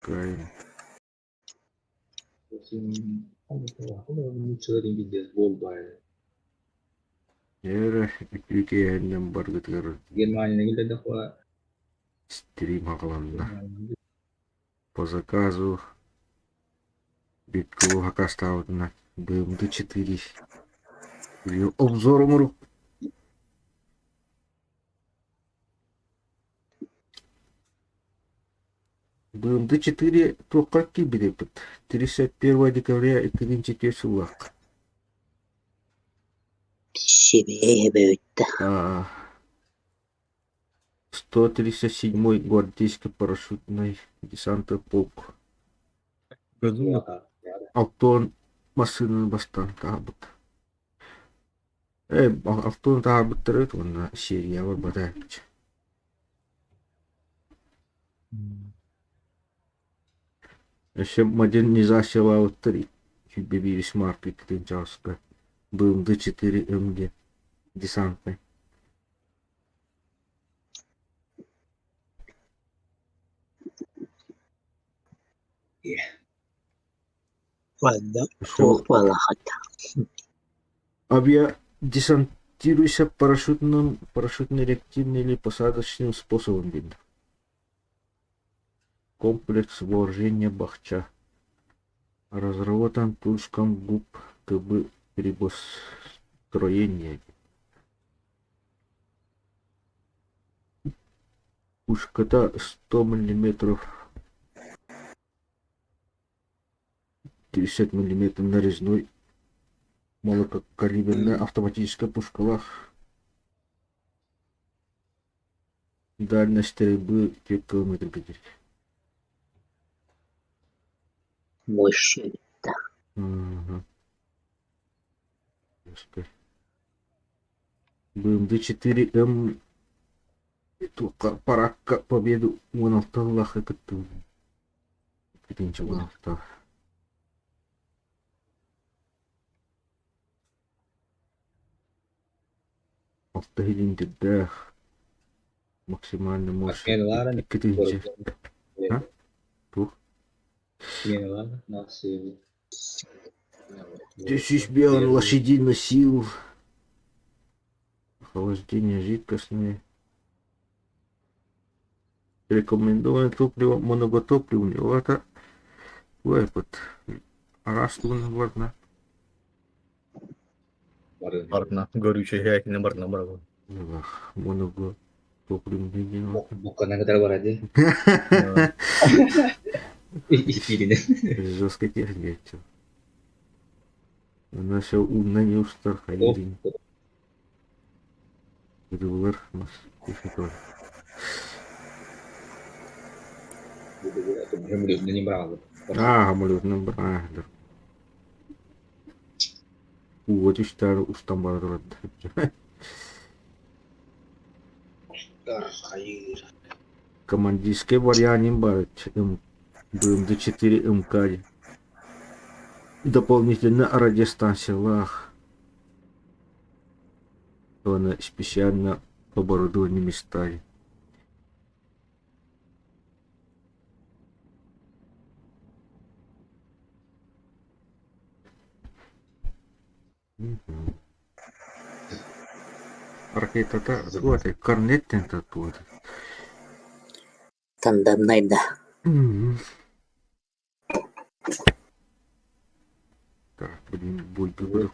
Запускаем. Эрэ үтүө киэһэннэн баргытыгар стрим аҕаланна. По заказу Биткоу хакастаабытынан БМД-4 обзор оҥорук БМД-4 туохха киирбит 31 декабря 2004 сыллаах. Сибиэһэй эбэбит 137-й гвардейский парашютный десантный полк. Алтон массыынаны бастаан таһаарбыт. Алтон таһаарбыттара уонна серия барбата. Өссө модернизациялаабыттар 101 марка 2-чааска БМД-4 МГ десантнай. Манна суох буолаахыт. Авиадесантируйся парашютным, парашютно-реактивным или посадочным способом видно. Комплекс вооружения Бахча. Разработан Тульском ГУП КБ приборостроения. Пушката 100 миллиметров 50 миллиметров нарезной малокалиберная автоматическая пушкалаах. Дальность стрельбы 4 километрга диэри. Мощь да. Угу. БМД-4М туохха параакка Победу 16 сыллаахха кыттыбыт. Итинчэ 16. Алта иһилиндирдээх максимально мощь 2000. А? Туох? Тысяч белых лошадиных сил. Охлаждение жидкостное. Рекомендованное топливо многотопливное. Это вот араас тугун барна. Барна горючий һээкини барна барабын. Многотопливный диэн. Буккана кытары барар дии. Испииринэн. Жесткая техника. Она все умно не устар хайдин. Ыдылар мас техника. Аа, самолетунан быраҕаһылар. Ууга түстээр устан бара турар. Командирский вариант бар БМД-4 МК. Дополнительно радиостанциялаах. Уонна специально оборудованы места. Ракетата туотай, корнет диэн туотай. Тандамнай да. Так, блин, буйгы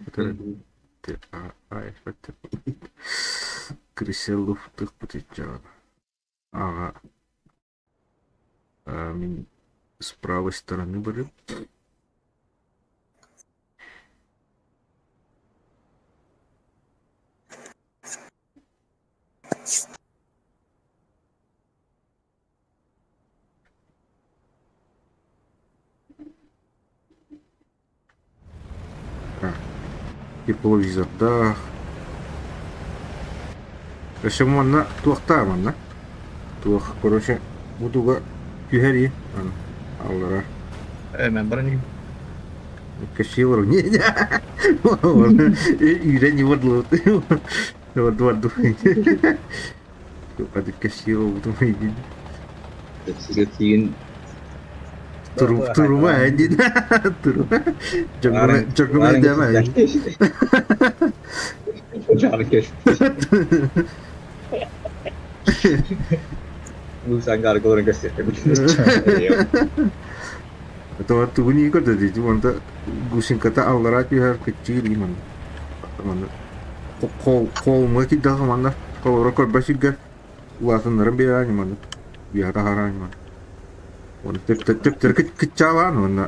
Крыселов тыхпытыччаҕа. Ага. Мин с правой стороны барып. Тепловизордаах. Өссө манна туохтаа манна? Туох, короче, бутуга түһэрии аллара. Мен баран Красиво. Не, не. Үйрен не бардлы. Барду. Красиво бутум. Сиген Турума диэн. Турума. Дьоҥҥо дээмэ. Тоҕо тугун ии көрдө онто гусинката аллараа түһэр кыччыыр ии манна. Манна холмуга киирдэххэ манна холоро көрбө сиргэ улаатыннаран биэрээр манна биэһэ таһаараа манна. Уонна төптөрү кыччаалаан уонна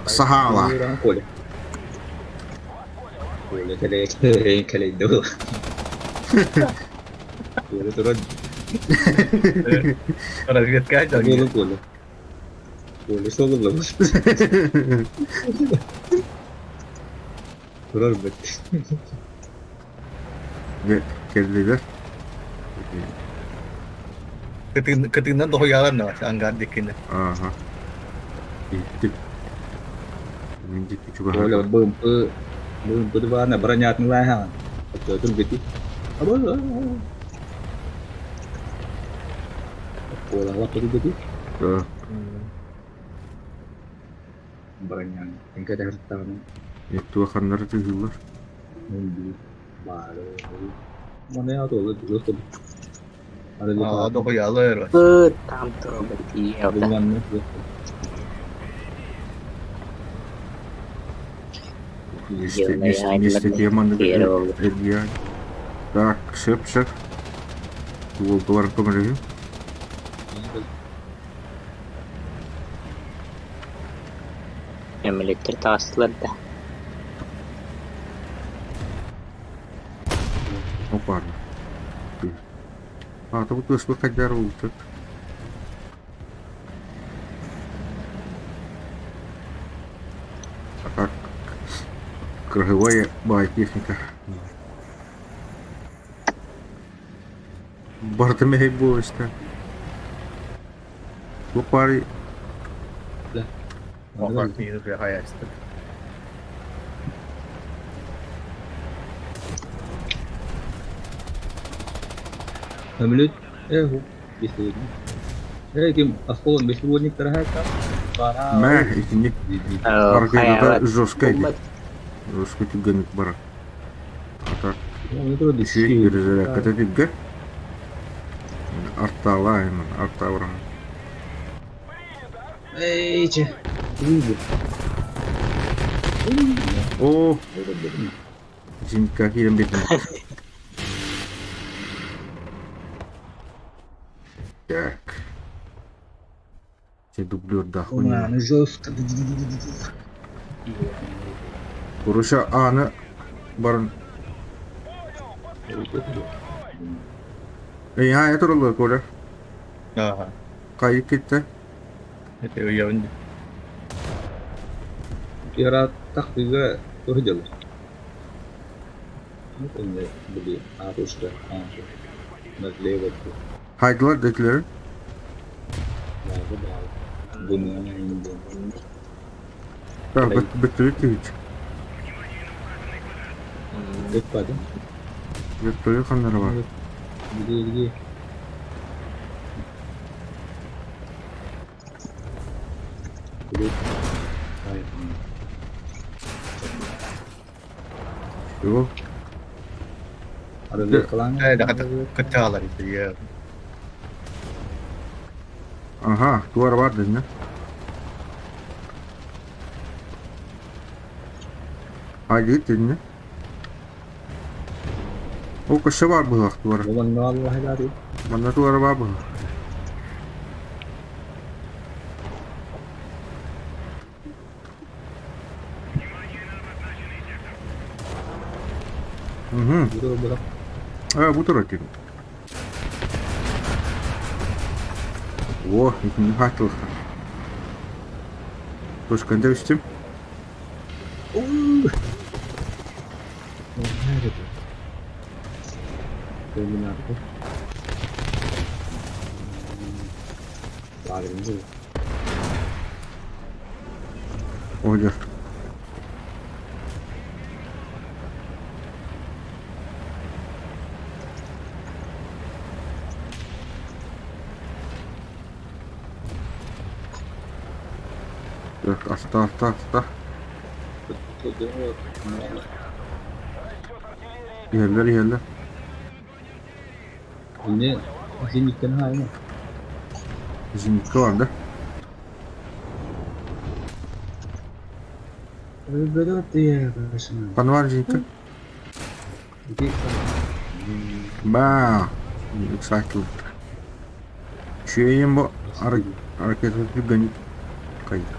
саһаала. Коля. Коля кэлэй кэлэйдэ был. Коля туран. Разведка Коля Коля. Коля сол булар. Турар бит. Кэллилэр. Кытыынан доһуйаалар ангар диккинэ. Ага. Иттим. Мин дикки чугаһаата. Коля бымпы бымпы дыбаана бронятын лааһаҕын. Оччотун бити. Оскуолаҕа бити. Бронян. Эҥкэ Туоханнары тыһыыллар. Аа, доһуйаалар. Там турбатиевда. Так, шеп, шеп. Уолтулар көмөлөһү. Эмилиттер таастылар да. Опа. А, то вот вышло хотя бы А так, круговая бай техника. Барта мэһэй буолуста. Бу пари Өмүлүт ким осколон беспилотниктара Мэ итинник аргыйдата жесткай дии. Жесткай түргэнник барар. А так үчүгэй перезарядката түргэн. Артаалаайын, артаабыраһын. Оо, Зинка киирэн биэрдим. Так. Че дублердаахпын. жестко. Куруша ааны баран. Эйhaa тураллар Коля. Ага. Кайык кетті. Это уявын. Тахтыга тоже дело. Хайдылар дэтилэр. Так, бөттөрү түһүч. Вертолет ханнара бар. Его. Кытаалар итиге. Ага, туар бар дедин. Хайдыт дедин. Ол көшө бар быһах туара. Манна туара бар быһах. Угу. А, бу турар тип. О, итини хаачылыхтар. Точканда үстүм. Ой, Так, аста, аста, аста. Иһэллэр, иһэллэр. Ini зениттэн хаайма. Зенитка бар да? Ханна зенитка? Баа, Exactly. Үчүгэйин бу ракета түргэнник кайда.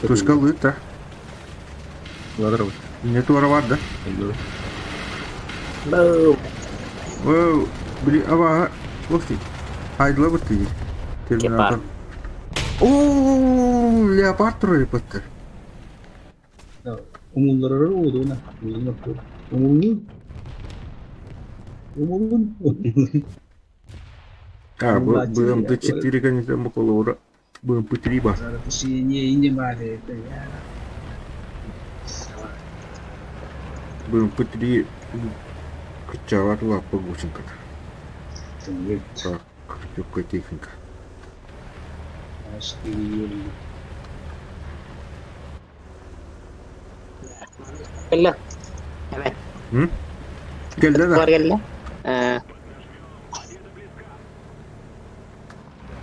Туска лыта. Не туора бар да? Воу, били аба, лохти. Хайдла бытты. Терминатор. Оо, леопард трое бытты. Умулларар уудуна. Умуллун. Умуллун. А, БМД-4, конечно, около БМП-3 бар. БМП-3 кыччаабат улааппа гусеньката. Так, легкая техника. Кэллэ. Эбэ. Кэллэ да? Бар кэллэ. Э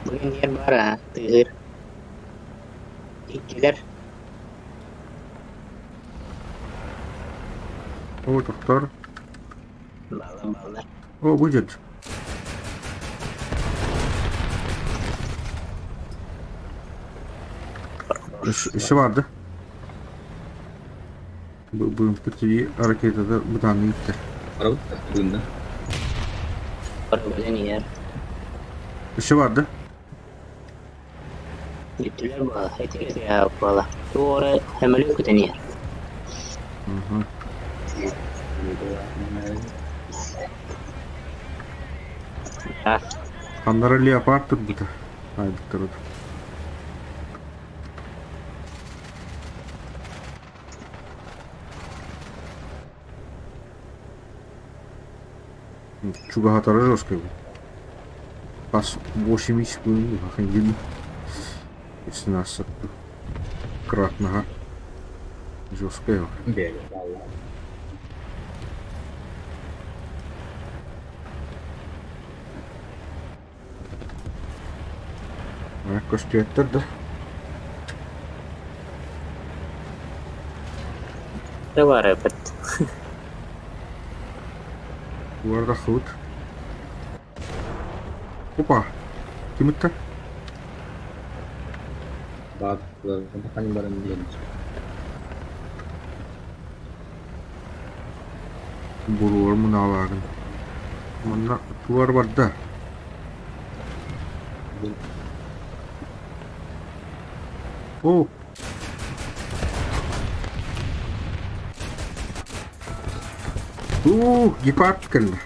Бүгүн иһэр баар аа, тыаһыыр. Иккилэр. О, тохтор. Баллар, баллар. О, будет. Еще бар да? БМП-3 ракетада бытааннык иттэр. Барабыт бүгүн Барабылын иһэр. Еще бар да? Бүттүлэр буола, ити буола. Туора көмөлүк күтэн иһэр. Ханнара леопард турбута. Айбыттар Чугаһатара жесткой был. Пас 8 секунд, хандин. 16 кратного. Жесткая. Көстүөттөр да. Бар эбит. Уларда хыбыт. Опа! Ким ытта? Баатылар баран диэн. Буруор мунаалааҕын. Манна туар барда. О! Уу, гепард кэллэ.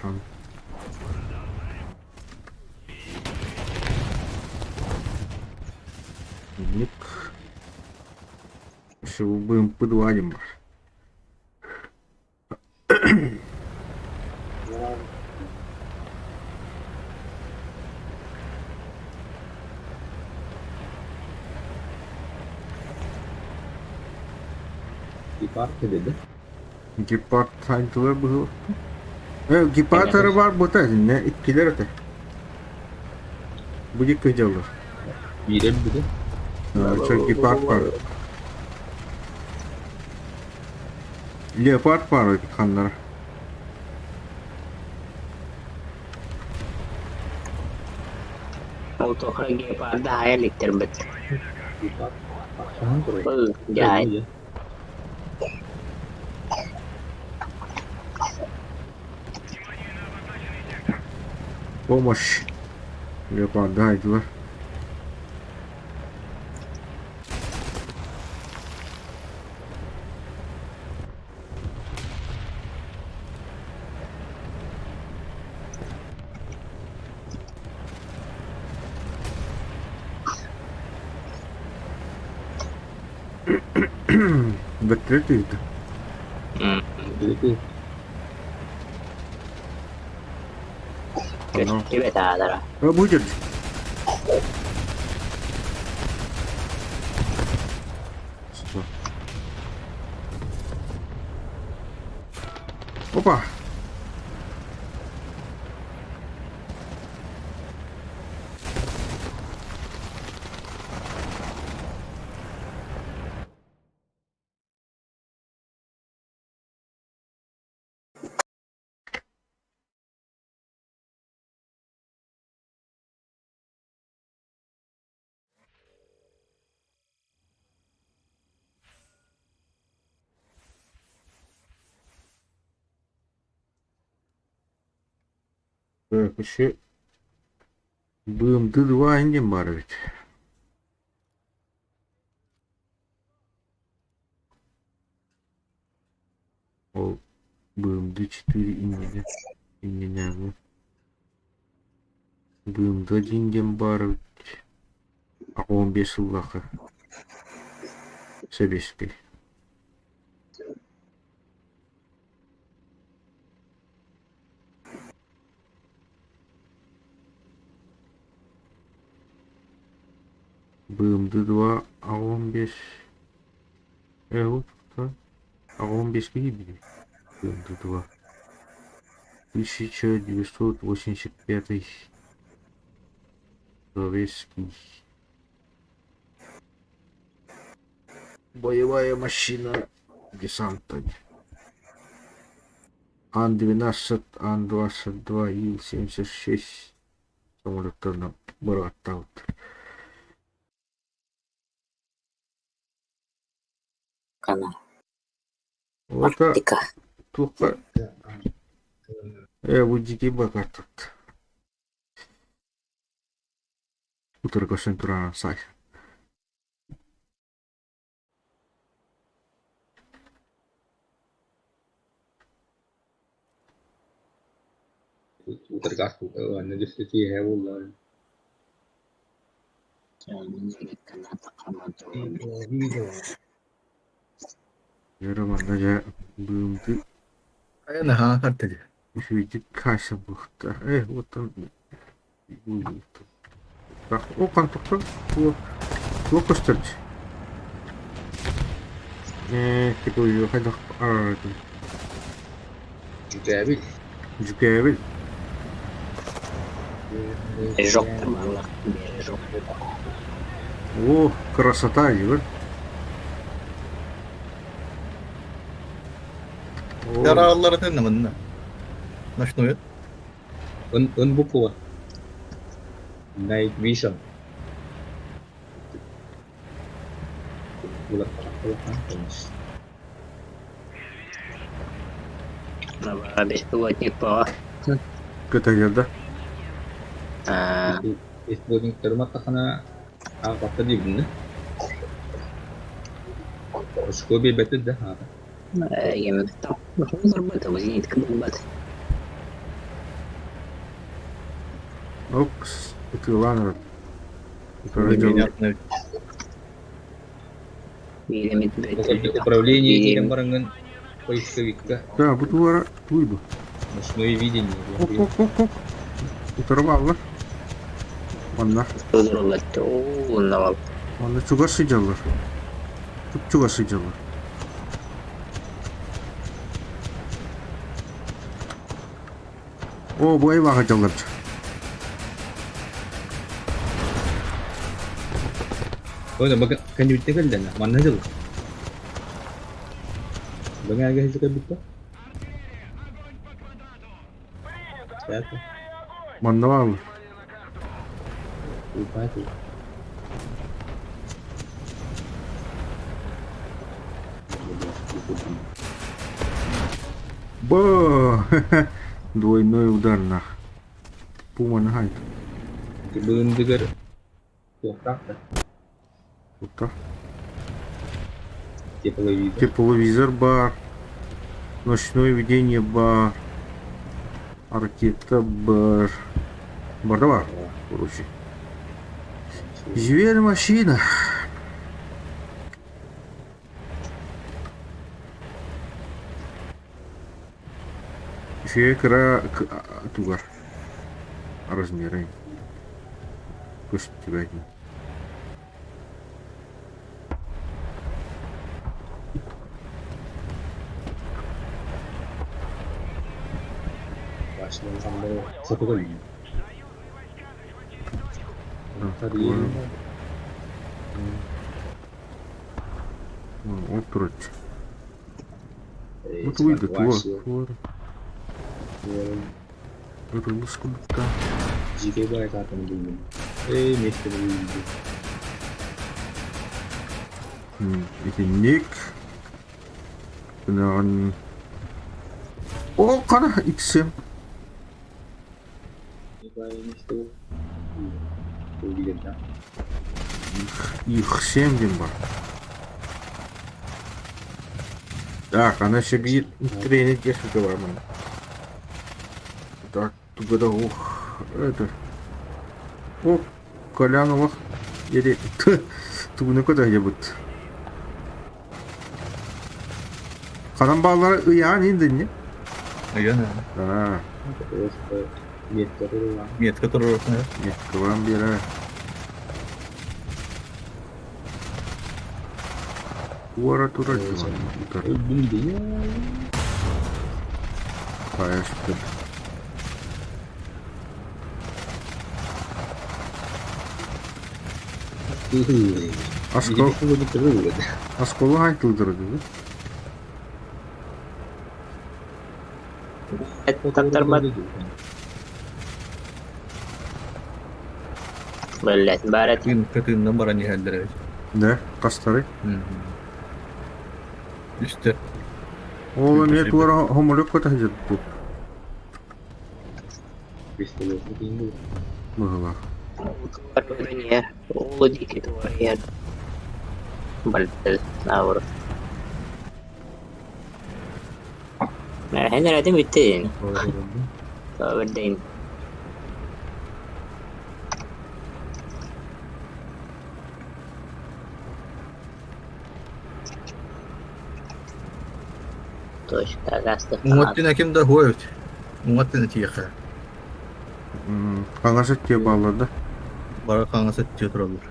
Ник. Еще БМП-2 диэн бар. Гепард кэллэ. Гепард хайдылар быһыы. Гепард эрэ баар буота итиннэ иккилэр этэ. Бу диэки дьаллар. Биирэ өлбүтэ. Чэ гепард баар. Леопард баар эбит ханнара. Ол тохра гепарда хайа иликтэрбит. Гепард хаһан турар? Был дьаай. Помощь. Леопарда хайдылар. Бөттөрө түһүтэ. Онно. Көстүбэт аалара. Будет. Что? Опа! Так, еще БМД-2 инде бар ведь. Ол БМД-4 иннинэ иннинээҕи БМД-1 диэн баар эбит 15 сыллаахха сэбиэскэй. БМД-2 15 15 киһи БМД-2 1985 советский. Боевая машина десанта. Ан-12, Ан-22, Ил-76 самолеттарынан бырааттаабыттар. Kana. Это Арктика. туохха бу дьикий бакартат. Утары көрсөн туран сай. Утарга буолла. Дьөрө манна дьэ быымды Наһаа хартыгы. үчүгэйдик хаайса буолуохтаах. Оттон О, хантыктан туох көстөр Ээ, хайдах араарытын Дьүкээбил. Дьүкээбил. Бережок манна. Бережок. О, красота, Егор. О, Yararlıları манна. Ночной. Ын буква. Night vision. Беспилотник по. Көтөйөр да. Беспилотниктар маттахана аҕаппакка диибин да. Очко биэрбэттэр да аата. Зенитка буолбат. Окс, ытыылаан Непонятно. Управление киирэн бараҥҥын поисковикка Да, бу туора туй бу. ночное видение. Оп, оп, оп, оп. Утарбаллар. Манна. Манна чугас сыдьаллар. Чуп-чугас сыдьаллар. О, бу айылааҕа дьаллар. Ой, бага кэннибиттэ кэллэнэ, манна дьыл. Бэҥээгэ иһитэ кэлбиттэ. Манна бааллар. Бо! Двойной удар нах. Пума нахайт. Быындыгар туохтаах да Кута. тепловизор. Тепловизор бар. Ночное видение бар. Ракета бар. Бар да бар. Короче. Зверь машина. Үчүгэй кыра тугар. Размеры көстүбэт. Ол тураччы. Бу тугуй да туо туора. Ырылыс курдуктаах. Дьиикэй баайы картаны буллум. Эй, миэстэ буллум. Итинник. Гынаҕын. О, хара иксем. Ихсем диэн бар. Так, ана еще биир тренер техника бар манна. Так, туга да ух, это. О, Колян олох или тугуну көтөһүбүт. Ханан бааллара ыйаан индинни. Ыйан. Аа. Метка туруорсун. Меткалаан биэрэ. Уора турар Хайаспыт. Осколу хайтылдыр дии. Таптарбат. Блять, баар Тыын тыыннан баран иһэллэр эбит. Да, хастары? Үстэ. Ол эмиэ туора хомолук көтө сылдьыбыт. Быһылаах. Ол диэки туора Бальтел наоборот. Эн эрэтин бүттүн. Бэрдэйин. Точка Уҥаттына ким да хуой эбит. Уҥаттына тиийэххэ. Хаҥас өттүө бааллар да? Бары хаҥас өттүө тураллар.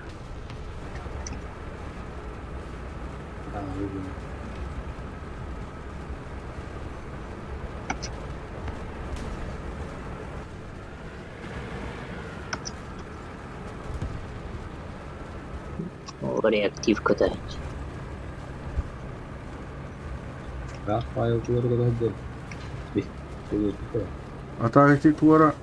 Реактив көтөөччү. Атаак ити туора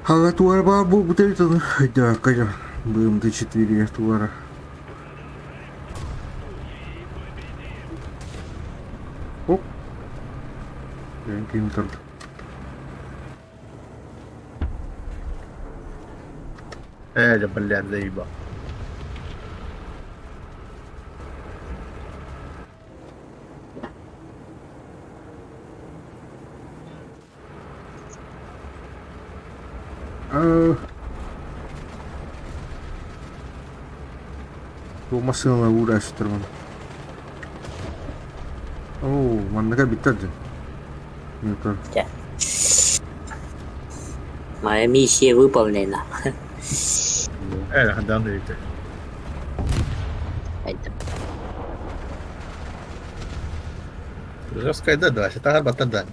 Ага туора баар буолбут эбит ону өйдөөккө БМД-4 туора. Оп. Ким турду. Ээ, блядь, заебал. Бу массыыналар уурааччытар маны. Оо, манныга бүттэр дьон. Моя миссия выполнена. Ээ, хандан да Жесткая да, ситаҕар баттар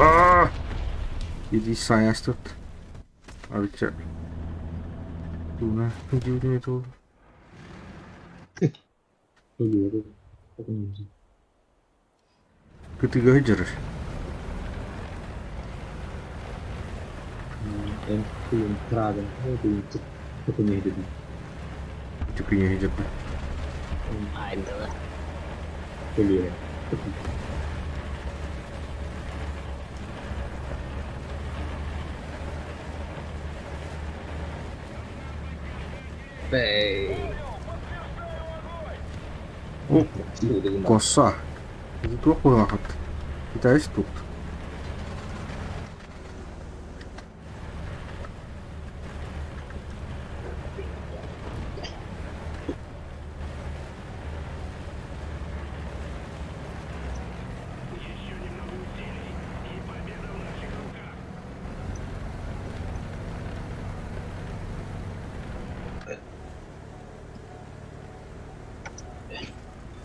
Аа! Иди сайастыт. Арыча. Туна, дьиутин тул. Кытыга сылдьар. Түкүнэ сылдьар. О, коса. Это туох буолаахат? Китаец тут.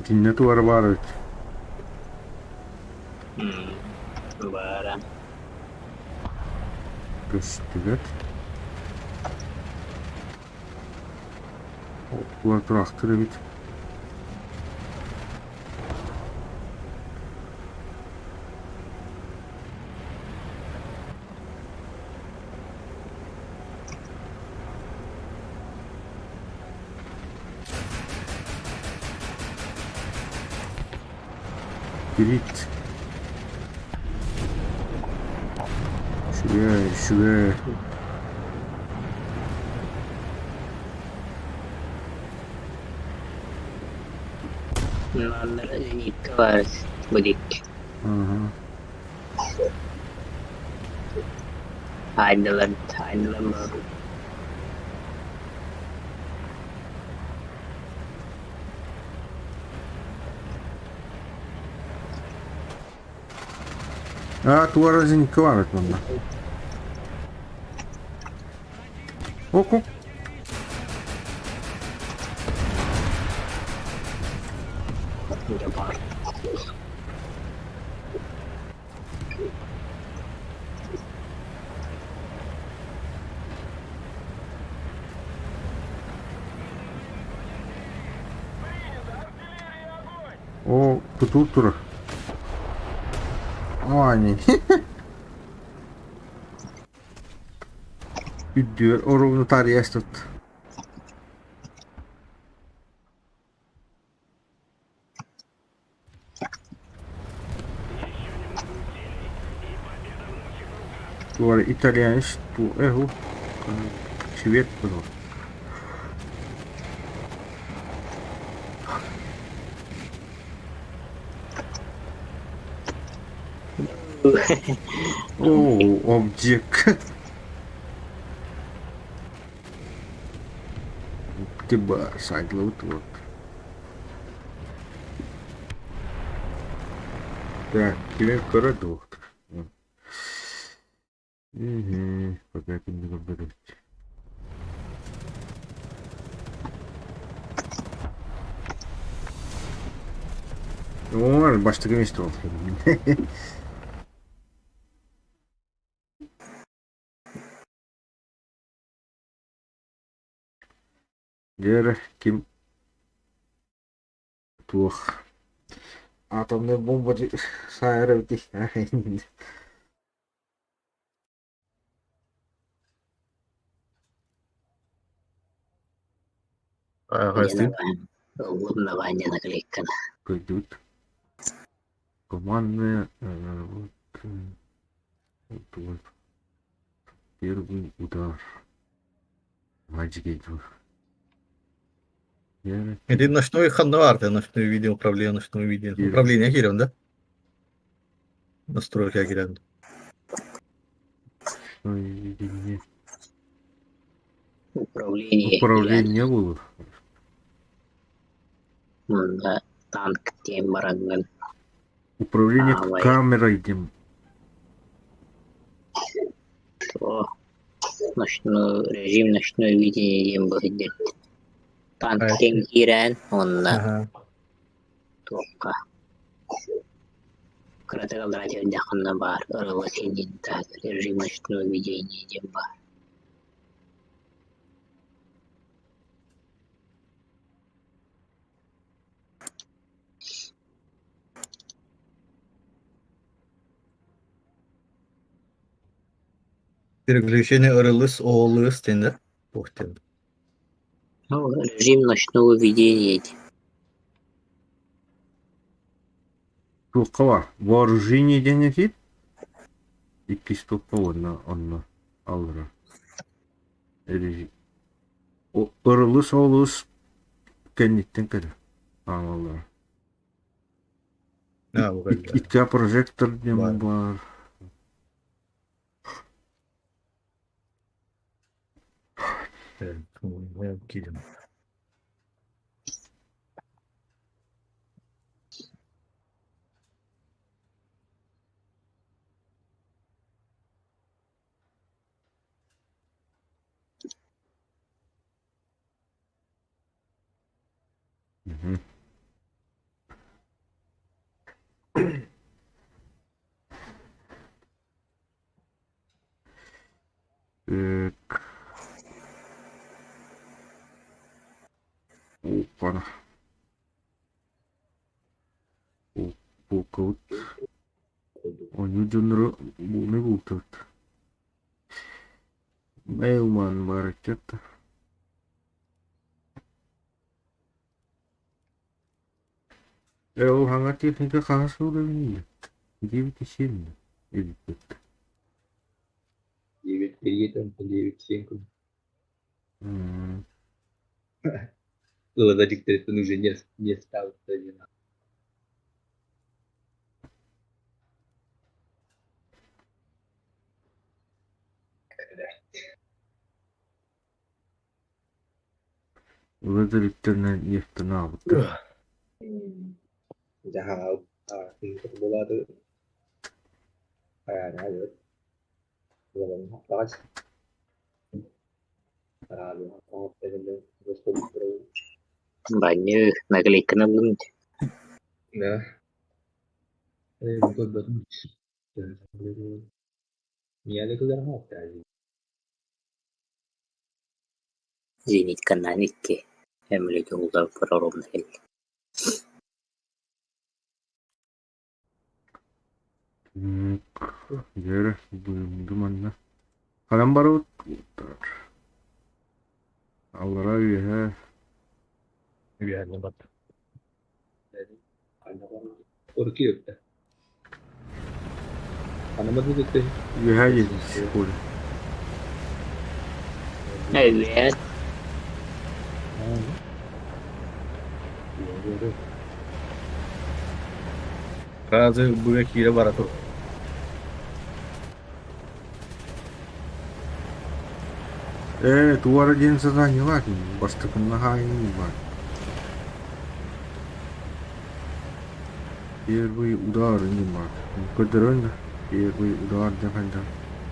Итиннэ туора баар эбит. Баара. Көстүбэт. Туора тураахтыр эбит. Крит. Үчүгэй, үчүгэй. Манна зенитка баар будик. Ага. Айдылар, айдылар А, туора зенитка баар эбит манна. Оку. Баар. О, тутуур турар. Аани. Үрдүгэр оруобуна таарыйа тут. Туора итальянец ту эху швед был. О, обдик. Тиба сайдлоут вот. Так, кими көрө дуохтар. Мгм, пока кинди көрбөтүбүт. О, бастакы миэстэ буолла. Дьэ ким туох атомнай бомба саайар эбитий Көрдүбүт. Командная вот первый удар. Мальчики Это ночной ханвар, ты ночной видео управление, ночное видео. Управление киирэн, да? Настройка киирэн. Видение. Управление. Управление было. Манна танк диэн бараҥҥын Управление Аалай. камерой диэн. То ночной режим ночное видение диэн быһыйдыр. Танк диэн киирэн уонна туохха кыратык аллараа түһэрдэххинэ баар ырыла синиин таһыгар режим ночное видение диэн баар. Переключение РЛС, ОЛС диэн да? Туох диэн? Ну, режим ночного видения диэн. Туохха баар? Вооружение диэн этиит. Иккис туохха уонна онно аллара. Режим. Ырылыс олус кэнниттэн кэлэр. Аалаллара. А, бу кэллэ. Икки прожектор диэн Баар. баар. Киирим. Мгм. Так. Опа. Булкабыт. Оонньуур дьоннору буолнай бултабыт. Мейлман баар ыччат. Ол хаҥа техника хаһыс уровень 9,7 эбиппит. 9,3 9,7 курдук. Ылана дьиктириттэн уже не стал диэн. Ыла дьиктэринэн иэхтэн аабыттар. Дьаһаал буолааты Банньыы, наклейканы ыллым дии. Да. Зенитканан икки, Эмилитин улар ровно кэллэ. Дьэ бүгүҥҥү манна ханан барабыт? Аллара үөһэ Үөһэннэ барда. Үөһэ диэн Коля. Эбиэт. Сразу быга киирэ бара тур. Ээ, туора диэн заданиелаах бастакынна хаайыы бар. Первый удар не бар. Көрдөрөн да первый удар диэн хайдах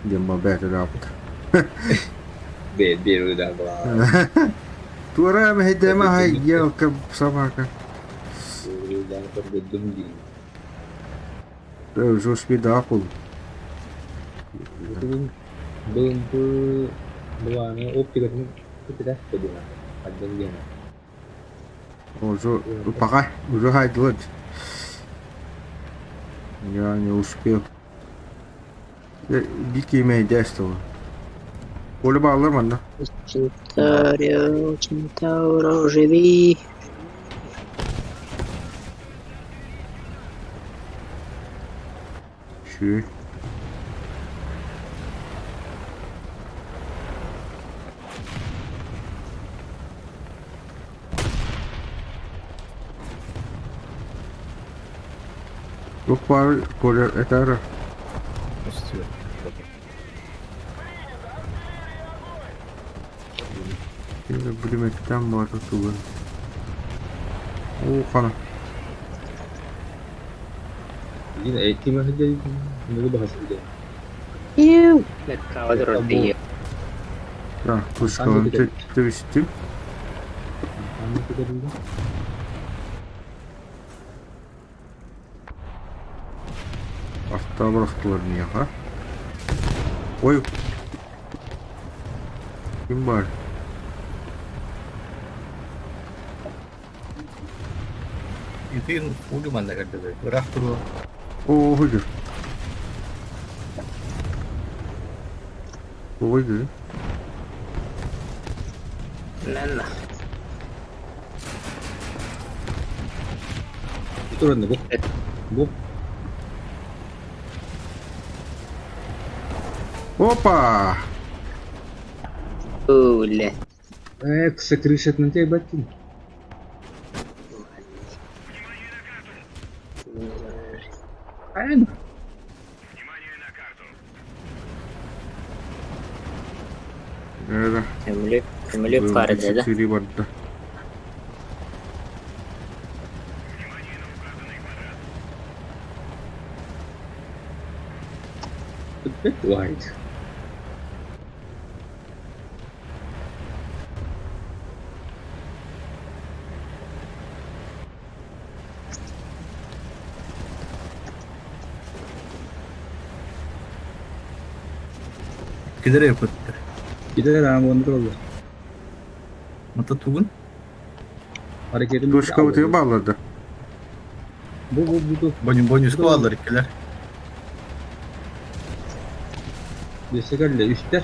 диэн ба бээтэ Первый удар была. Туора мэһэйдээмэ аһай елка собака. Первый удар көрдөрдүм дии. Уже успедаах был. Бу былааны оптикатын диэн. Уже пока уже хайдылар. Я не успел. Дикий мэһэйдээстэ Коля бааллар манна. Центаврио, Центавро, живи! Үчүгэй. Туох баар Коля этээр Бүлүмэттэн баата тугун. Оо хана. Иу! Бэркаҕа турар дии. Так, пушкаларын түбүстүм. Автобрахтылар миэхэ. Ой. Ким бар? Итин уулу манна кэлдэ. Ыраах туруо. Оо, хойдур. Ой, Нанна. Туран бу. Бу. Опа! Үлэ. Экс крышат на тебя баттин. Правильно? Да. Көмүлүк, көмүлүк баар этэ да. Сири барда. White. Кидere yapıttı. Киде аан тураллар. Мата тугун? Ракетаны Точка бааллар да. Бу бу бу бу. Боню бонюска бааллар иккилэр. Биэсэ кэллэ, үстэр.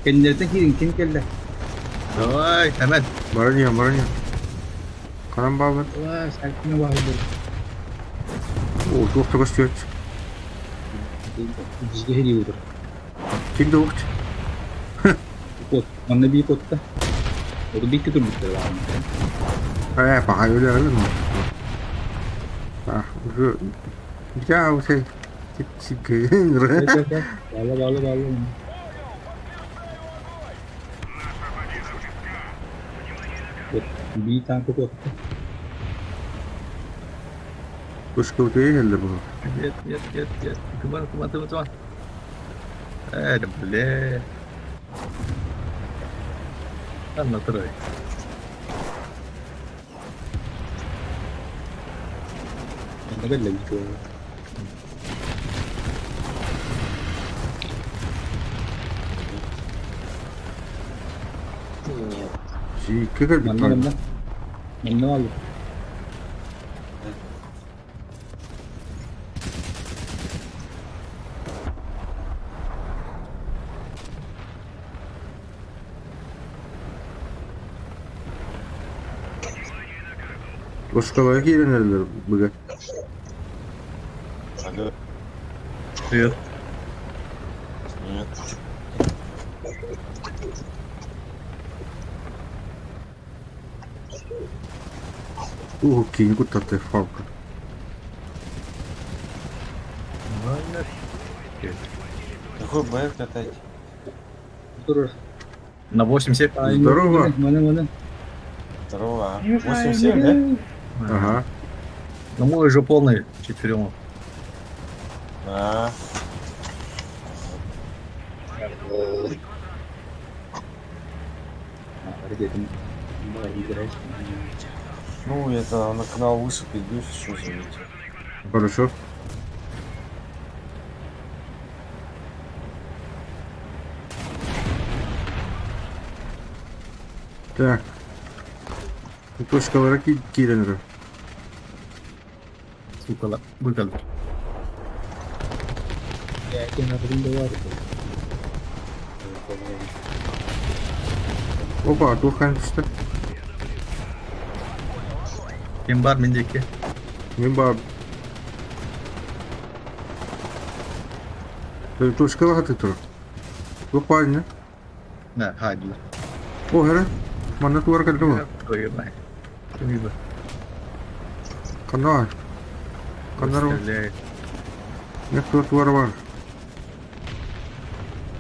Кэннилэриттэн киирин ким кэллэ? Давай, Хэмэн. Баран иһэн, баран иһэн. Ханан бааллар? Ла, саркына бааллар. О, туох да көстүөт. Бизге херии утур. Ким да угут. Кот, манна бии котта. Оту бикки турбуттар баҕана. Э, паха өлө өлө. А, уже я уже Баалла, баалла, баалла. Вот, бии танка котта. Точка келді бұл. Нет, нет, нет, нет. Куман, куман, куман, куман. Э, да бля. Там на трой. Манна кэллэ бикки. Нет. Жиікке кірдік. Манна, манна. Манна бааллар. Точкаларға кииренерлер бүгін. Алло. Привет. Нет. Ух, кейін куттаты фалка. Ладно. Какой БФ катать? Турар. На 8-7. Здорово. Мана, мана. Здорово. 8-7, да? Ага. Ну мой уже полный четверем. А, Ракетаны. Бар, играешь. ну это на канал выше перейду, что зовите. Хорошо. Так. Точкаларға кииренер. Сука, выкал. Бар. Опа, туох түсті. Ким бар мендеке? Мен бар. Точкаларға ты тұр. Туох бар не? Да, хайдылар. О, хәрі. Манна туар кәлді ма? Твою мать. Твою Қанда бар? Қанда бар? Стреляет. Не туар бар?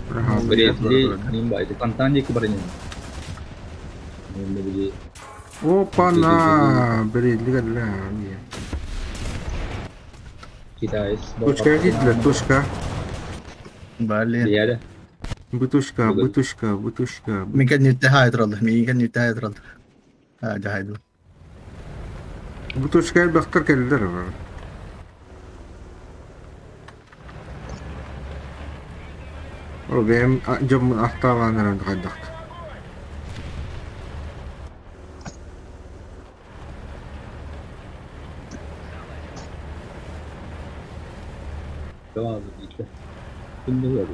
Ага. Бредли, ним бар. Фонтан диэки бар ини. Мен били Опа-на! Бредли кәлді. китаец. Точка киттілер, точка. Блин. Дияры. Бутушка, бутушка, бутушка. Мен кәдімгі хайдралды. Мен кәдімгі хайдралды. А, жахайдыл. Бутушка бақтар кәлділер. О, бәм жомун аттаалаанаран хайдахт. Tamam, gitti. Şimdi var.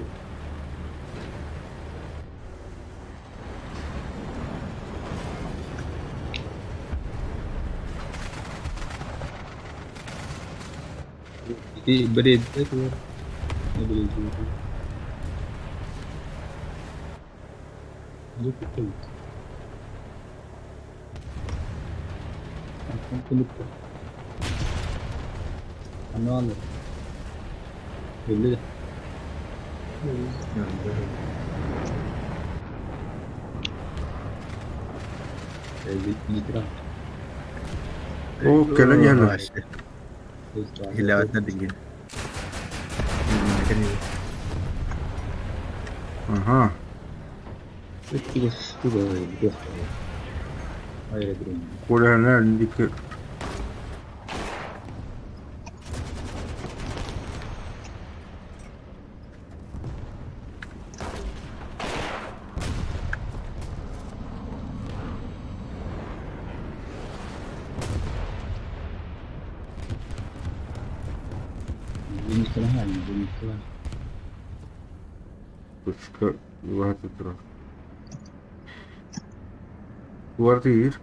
Ити бредли туар. Не бредли. Бу кутул. Антон Ануалы. Belli. Литра. О, кэлэн иһэллэр. Илээбэтинэ билгин. Ага. Коля дикки. Точка 23. Квартир.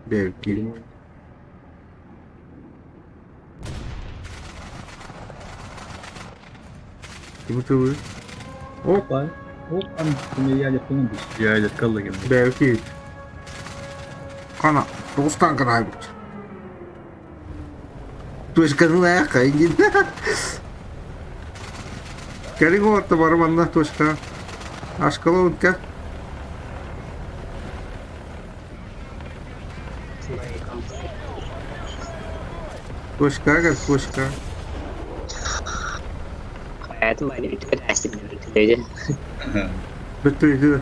Belki. Кими тылы? Оп, Опа. Оп, Дядя каллыгин. belki. Kana, тоҕустан канайбыт. Точканы хайгин. Кэлиҥ уотта бары манна точка. Ашкала унка. Точка кэл, точка. Hayatım boyunca bütün derslerini öğretildi. Бүттү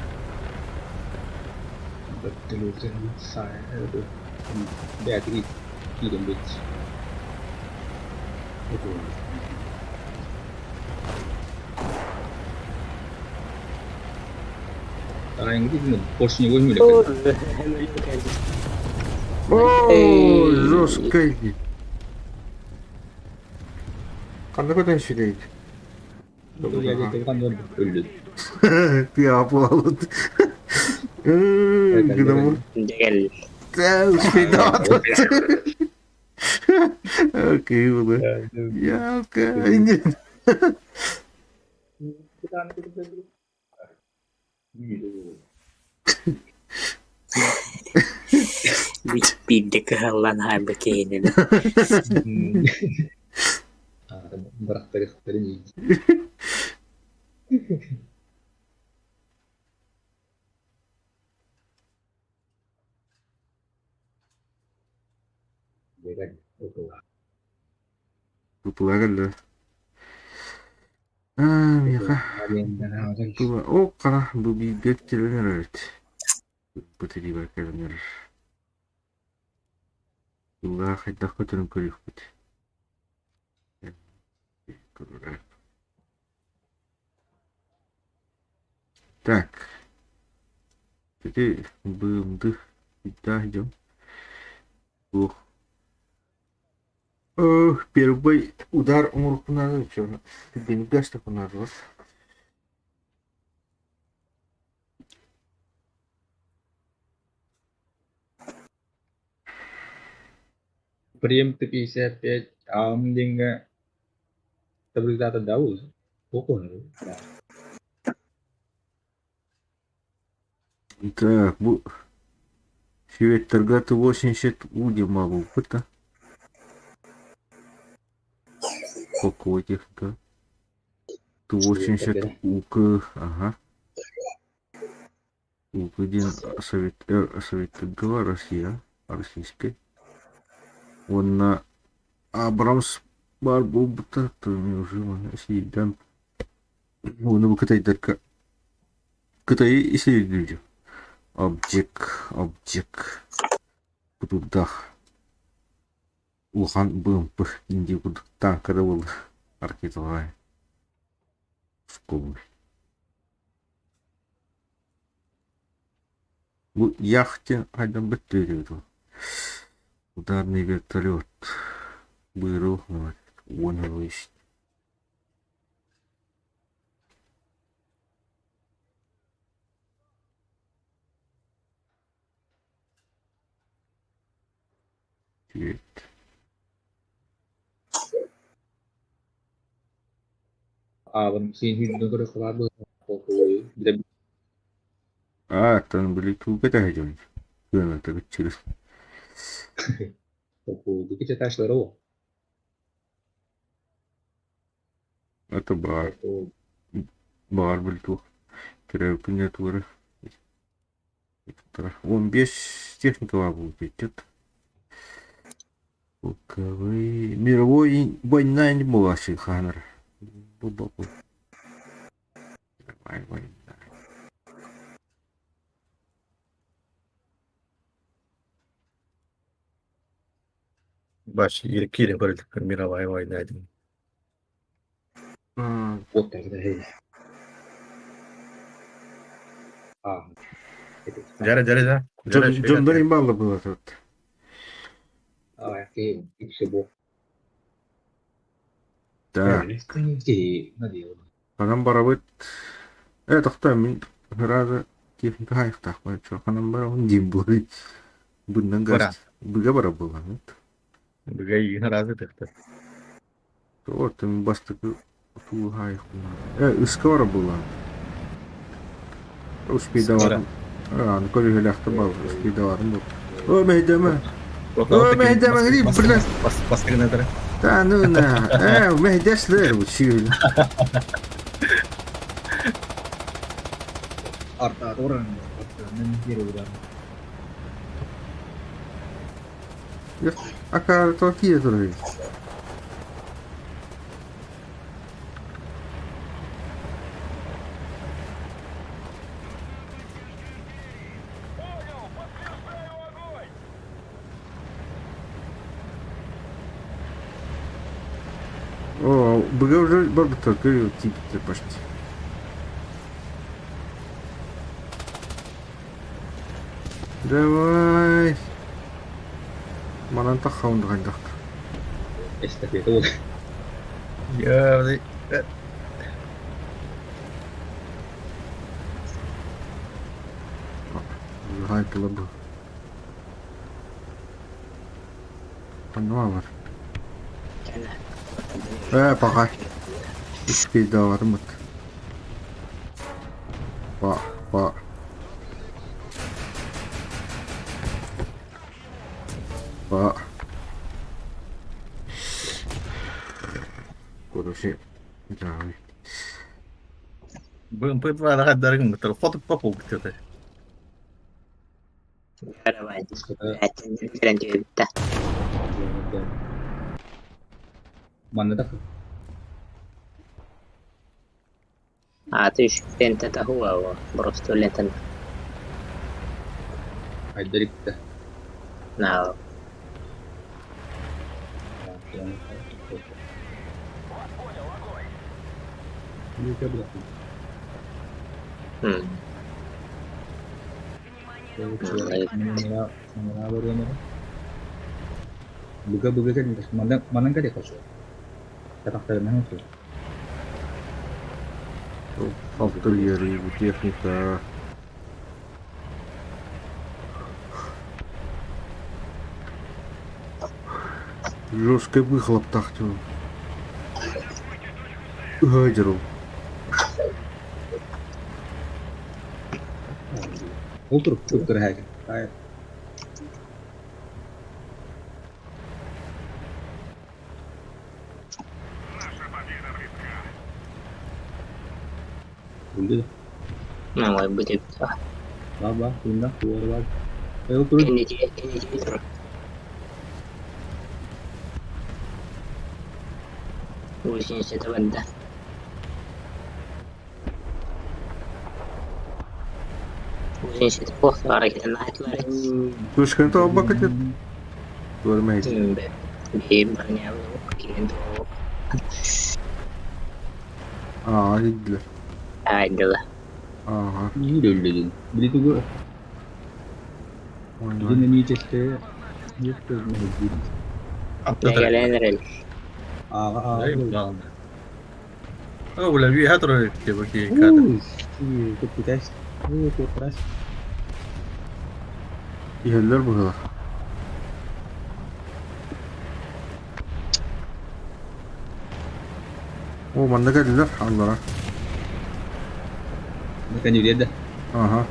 О, жесткий. Ханна көтөн сүрейт. Тыа буолут. Гынамы. Gel. Окей, было. Ялка. Bir de kıhallan harbi keyinin. Тупула кэллэ. Аа, миэхэ тула о қара бу бииргэ кэлэн эрэбит. Бу тириибэр кэлэн эрэр. Тула хайдах көтөрүн көрүөхпүт. Так. Ити быымды идем. Ох. Ох, первый удар оҥоруккунары түргэнник астакунары Прем 55 ам диэҥҥэ таблицата да Так, бу Севеттарга 80 у могу да? Какой техника? Т-80 УК, ага. УК-1 Совет, Совет ГВ, Россия, российский. Он на Абрамс бар буолбута, то уже сиидэн. Уну бу кытайдарга Кытайы исейдүүрү. Обжек, обжек. Кутурдах. Улахан БМП инди курдук танкада буолла. Ракеталай. Школы. Бу яхте хайдан бөттүөрү Ударный вертолет. Бырыл уон есть. Түөрт. Аа, тан били туга таһдьон. Кыаната битчирис. Это бар. Бар били тух. Төрөпүн тугары. 15 техника будет. Полковой. Мировой война не была ханар. Мировая война. Баш, кире көрүлүк мировая война дим. Жара, жара, жара. Джон балла было тут. Так, ханан барабыт? Э, тохтоо, мин сразу техника хаайыахтаахпын. Ханан барабын диэн буолуй. Быннан Бара. газ быга бара буолаҥыт. Быга иин аразы тыхтар. Вот мин бастакы туу хаайыахпын. Э, ыска бара буолаҥ. Бара. Успейдаварым. Аны көрүһэлээхтэр бал успейдаварым бу. О, мэйдэмэ. О, мэйдэмэ, гри, бля. Бастыгынадара. Да, ну на. Э, мэйдэслэр бу чиил. Акар то кие турай. О, быга уже барбыттар көрү тииппиттэр почти. Давай. Манан таххаун хайдах. Эстафета буолар. Я Хайдыла бу. Ханна бар. Э, пока. Успейдавармыт. Па, па. Па. Короче, давай. БМП-2 хаддарыгын бытар. Хотуп папул битте. Каравай. Кэлэн түһүбүттэ. Манна да Ааты үчүгэн татаһуа просто летен хайдарикта. наа Буга буга кэлин манан манан кэле косо. Татахтарынан оту. Артиллерия, техника. Жесткий выхлоп тахтю. Гадеру. Ол туруп туруп хайга. Ай. Булду. Наа бүтүбүт. Ба ба тунда туар бар. Ол туруп Кэнники кэнники тур. Гусеница банда. Гусеница плохо ракета Тушкан то бакет. Көрмейт. Аа, идлер. Айдыла. Ага. Нии өллөдүн. Били тугу Ойнай. Бүгүн эмиичесте Галэнерэл. Ага ага. О, бля, ви хатро тебе ки кадр. Куттас. Куттас. Иһэллэр быһылар. О, манна кэллилэр аллара. Наканюред. Ага.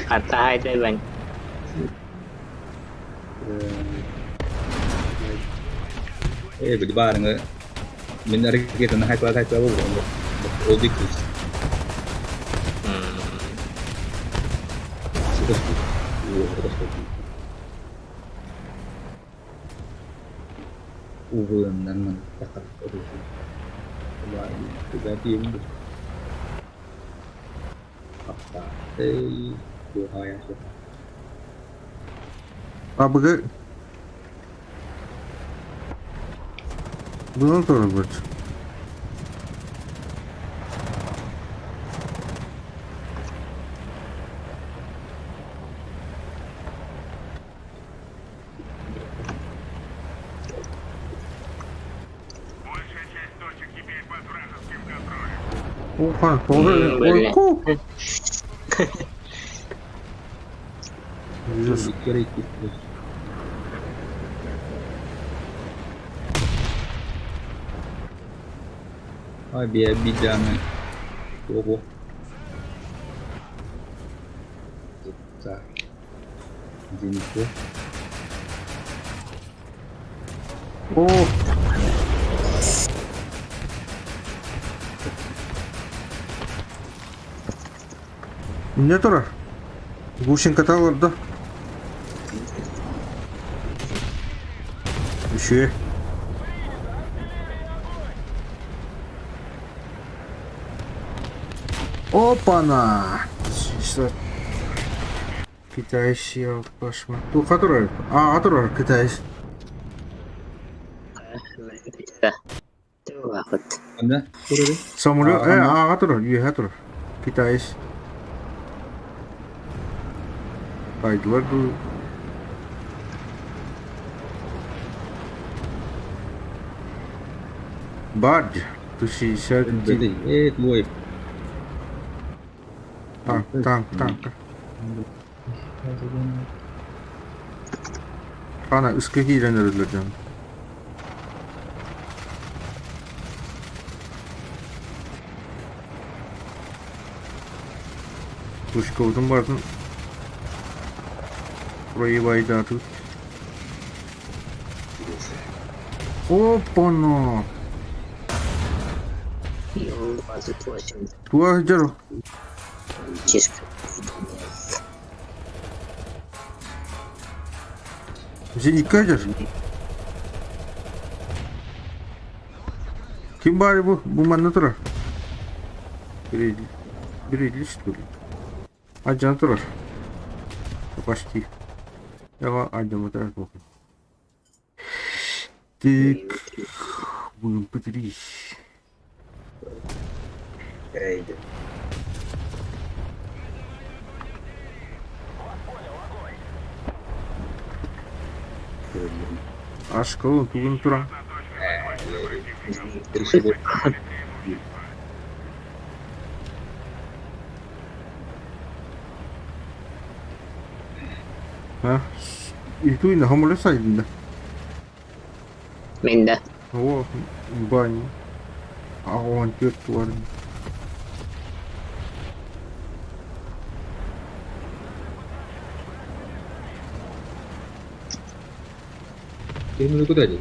Хатта хайдайбан. Э, били баарыңы мен ракетаны хайпа хайпа болду. Ол диккис. Увы, А быгы Bunu doğru bıç. Уха, Бля. Ойку! Икки Ай, обидяны. Ого. Так. Зенитко. О, Не турар? Гущенката олордо. Үчүгэй. Опа-на! Китайский пашма. Туха турар. А, турар, китайский. Туохут. Анда турары. Самолет, ааҕа турар, үөһэ турар. Китаец. Байдылар дуу. Баар дии. Тысяча Твой. Танк, танк, танк. Хана ыска киирэн өрүллэр дьон. Пушкабытын барытын проебайдаатыбыт. Опа-на! Ил-28. Туох сылдьар Зенитка сылдьар. Ким баар бу? Бу манна турар. Биридли что ли? Адьан турар. Почти. Я адьям плохо. Так, будем потрись. Ашкалын тугун тура. А? Итуина хамылы сайдында. Мин да. О, бани. Аҕыс түөрт туарын. Кемini куда дей?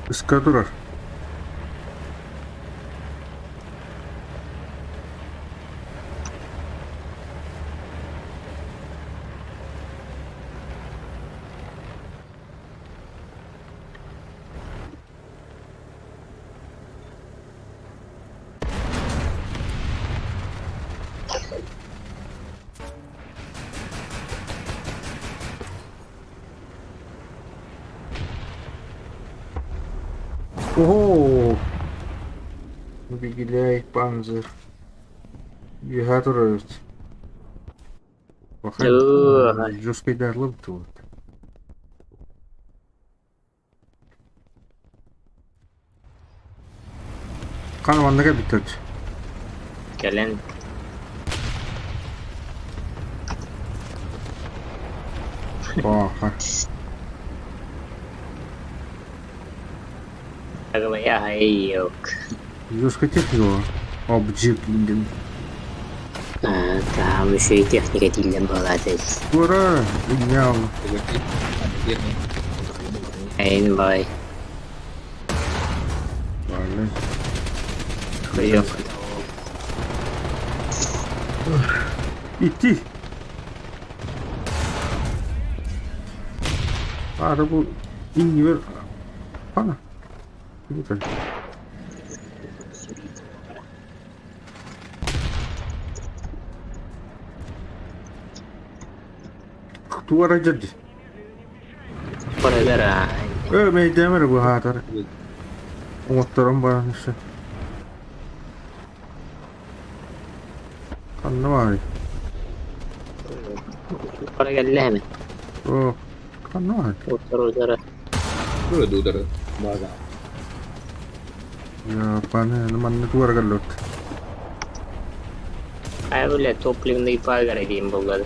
Ыска турар. Оо! Бигилэй панзер. Үөһээ турар эбит. Жёсткайдаарлар вот. Хаан манна кэлбиттэр Кэлэн Бааха. Аҕыйах Жесткая техника. Обджип диэн. Там еще и техника тиийэн буолаатый. Ура! Инял. Эйн бай. Валя. Идти. Аара бу иннибэр хана. Туора дьэрди. Ээ мэйдээмэр бу хаатар. Оҥотторон баран өссө. Ханна баарый? Бара кэллэһэмин. Оо, ханна баарый? Утары утары. Көрө удары. Баага. Япаны, манна туара кэллот. Хайа бile топливный пагара диэн буоллар.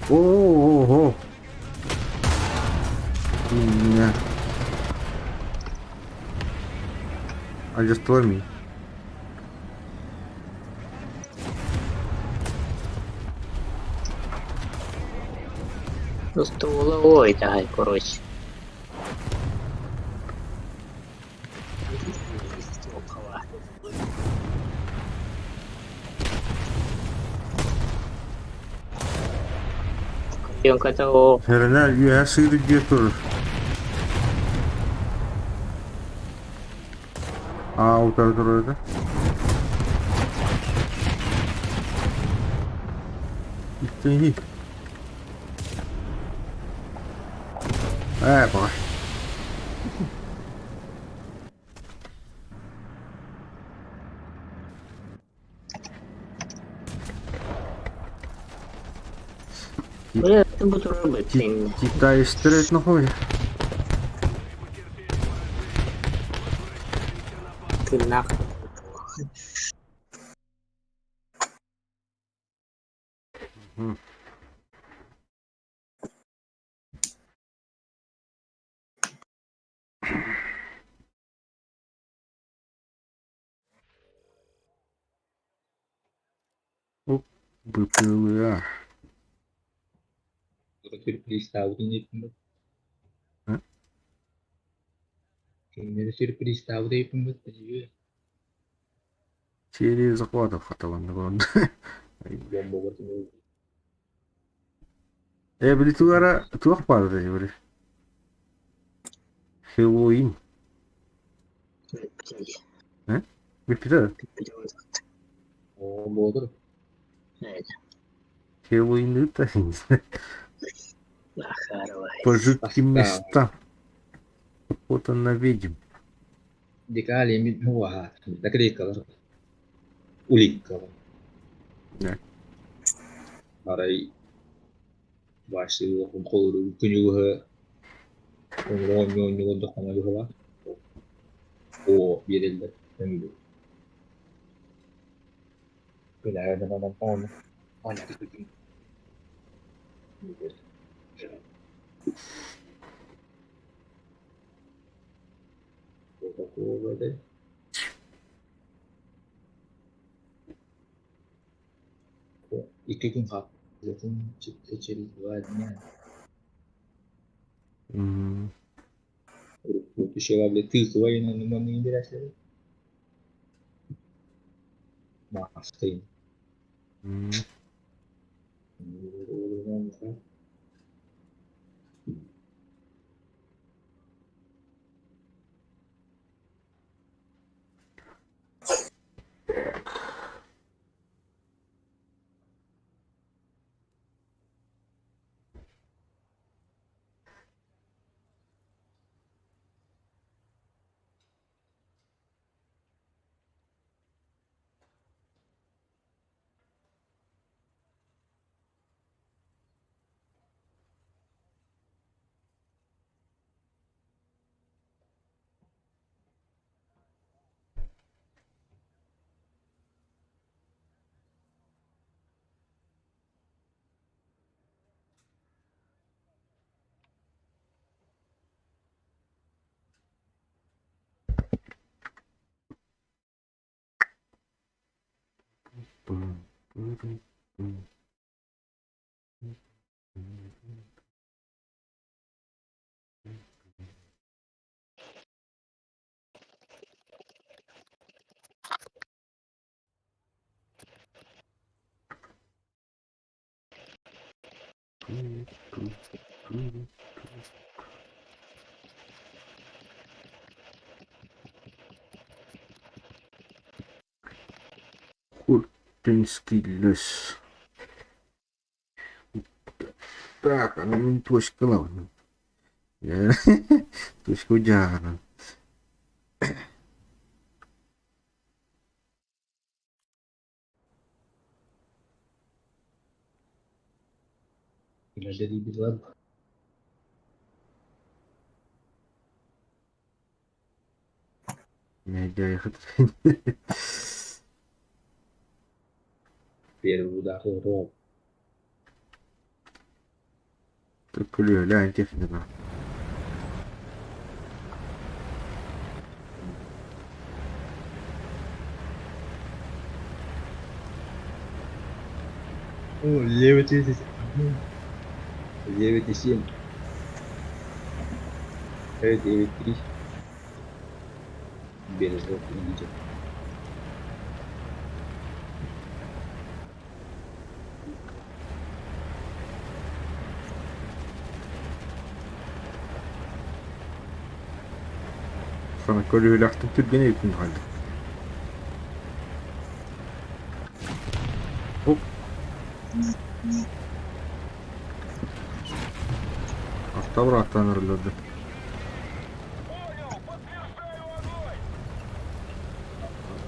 О-о-о-о. Меня. Адьастылар мин. Стволовой дай, короче. Ката Сэрэнэ үөһэ сыыр дьиэ турар. Аа, утары турар этэ. Иттиһи. Ээ, баҕар. Китайстар этнохой. Тыыннаах. БПЛА. Сюрпризтаабытын иһиттим. Кинилэри сюрпризтаабыт иһиппин Серия захватов хатыланна Бомба Э, били тугара туох баар этэй били? Хэллоуин. Э? Бүппүтэ? Оо, буолар. Хэллоуин ыытта По жутким местам. Охота на ведьм. Декали мин уаха. Наклейкалар. Уликкалар. Да. Арай башы холору күнүгү оонньуу дохоно о биэрэллэр көҥүлү. Икки күн хаалбытын чэчирийбэт Маастыын Куртинский лес. Так, аны мин туоскалабын. Туоска дьааҕынан. Үлэлиибит. Мэйдээхит. Первый удар роб. Күлүөлээн техника. О, 9,7. 9,7. 9,3. Бережок идет. Сана көлүөлэхтик түргэн эбиппин хаалла. Оп. Автобраттан ырылларды.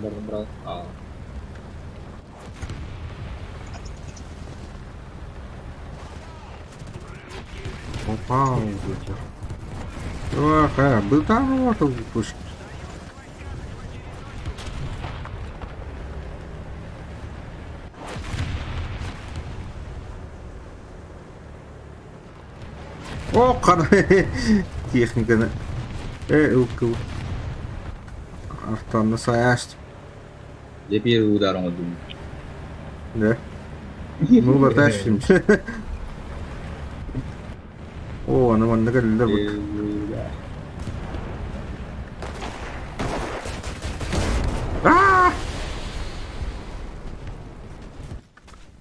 Брал. А. Опа, Ох, бытового выпуск. О, қара техниканы. Э, ылкыл. Артанна саяст. Дьэ первый удар оҥордум. Да. Ну, латашим. О, аны манна кэллилэр бут. Первый удар. А!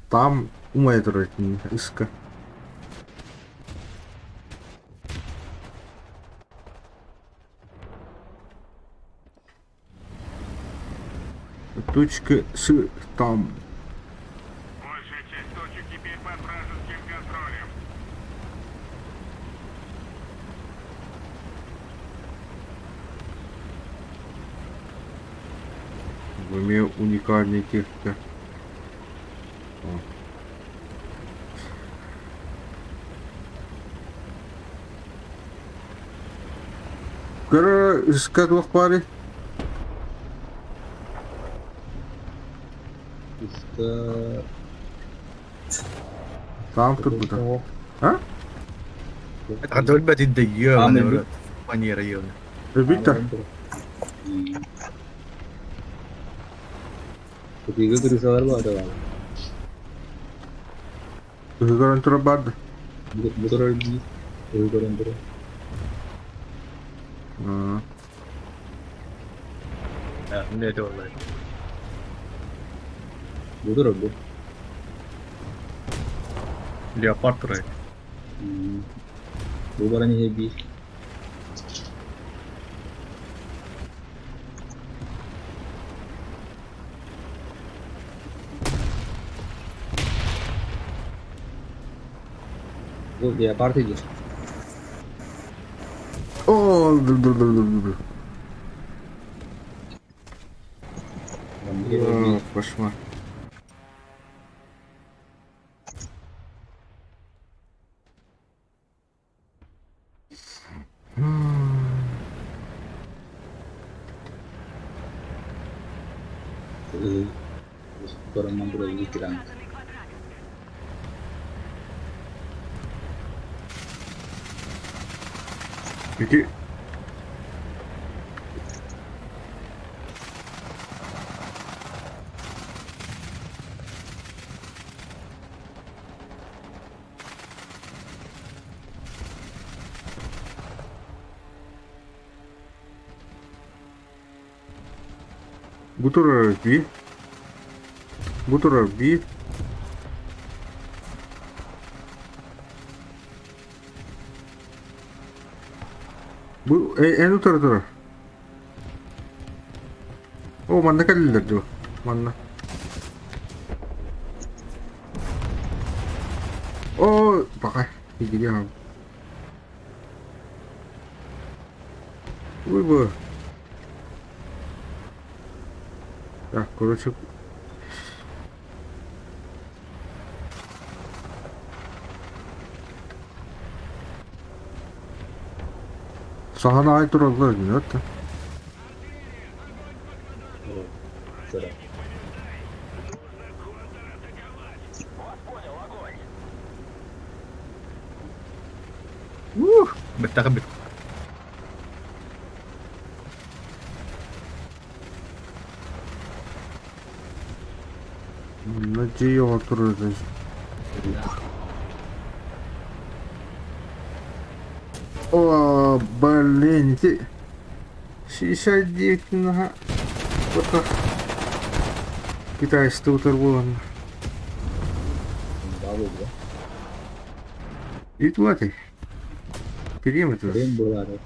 Там умай турар ыска. Точка С там. Большая часть точек теперь под вражеским контролем. В уме уникальная техника. О. Көрө ыска туох баарый? Ыска... Там турбута. А? Өлбөт Аан дөйүө өлбүт. манера ёна. Өлбүт да. Кытыыга крысалар баар да. Ыһыгар турар баар да. Бу турар биир. Ыһыгар турар. Не это олай. Бу турар бу. Леопард турар. Бу баран иһэ биир. Бу леопард иди. О, бл-бл-бл-бл-бл. О, кошмар. Баран турар икки Ити Бу турар би. Бу турар би. Бу эн утары турар. О, манна кэллилэр дуо? Манна. О, пока. Иди Ой, бу. Так, короче. Саһан аҕай тураллар нет. Сыра. Ух, бэттэх бит. Дьиэ турар. О, блин, ити 69 наһаа китайский утар буолан. Итуати. Периметр. Рем буолаары.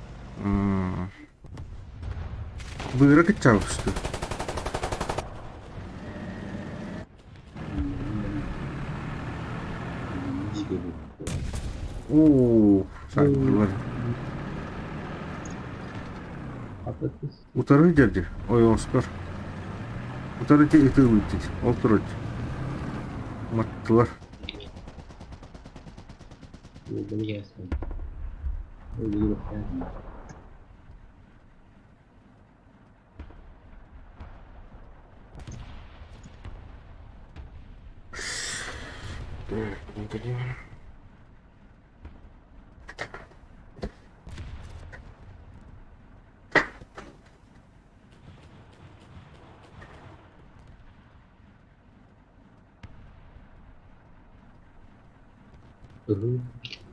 Быыра кыччаабысты. Оо, сааттылар. Утары дьэрдир, ойоҕоскор. Утары ытыылыыр ол турар. Маттылар. Так,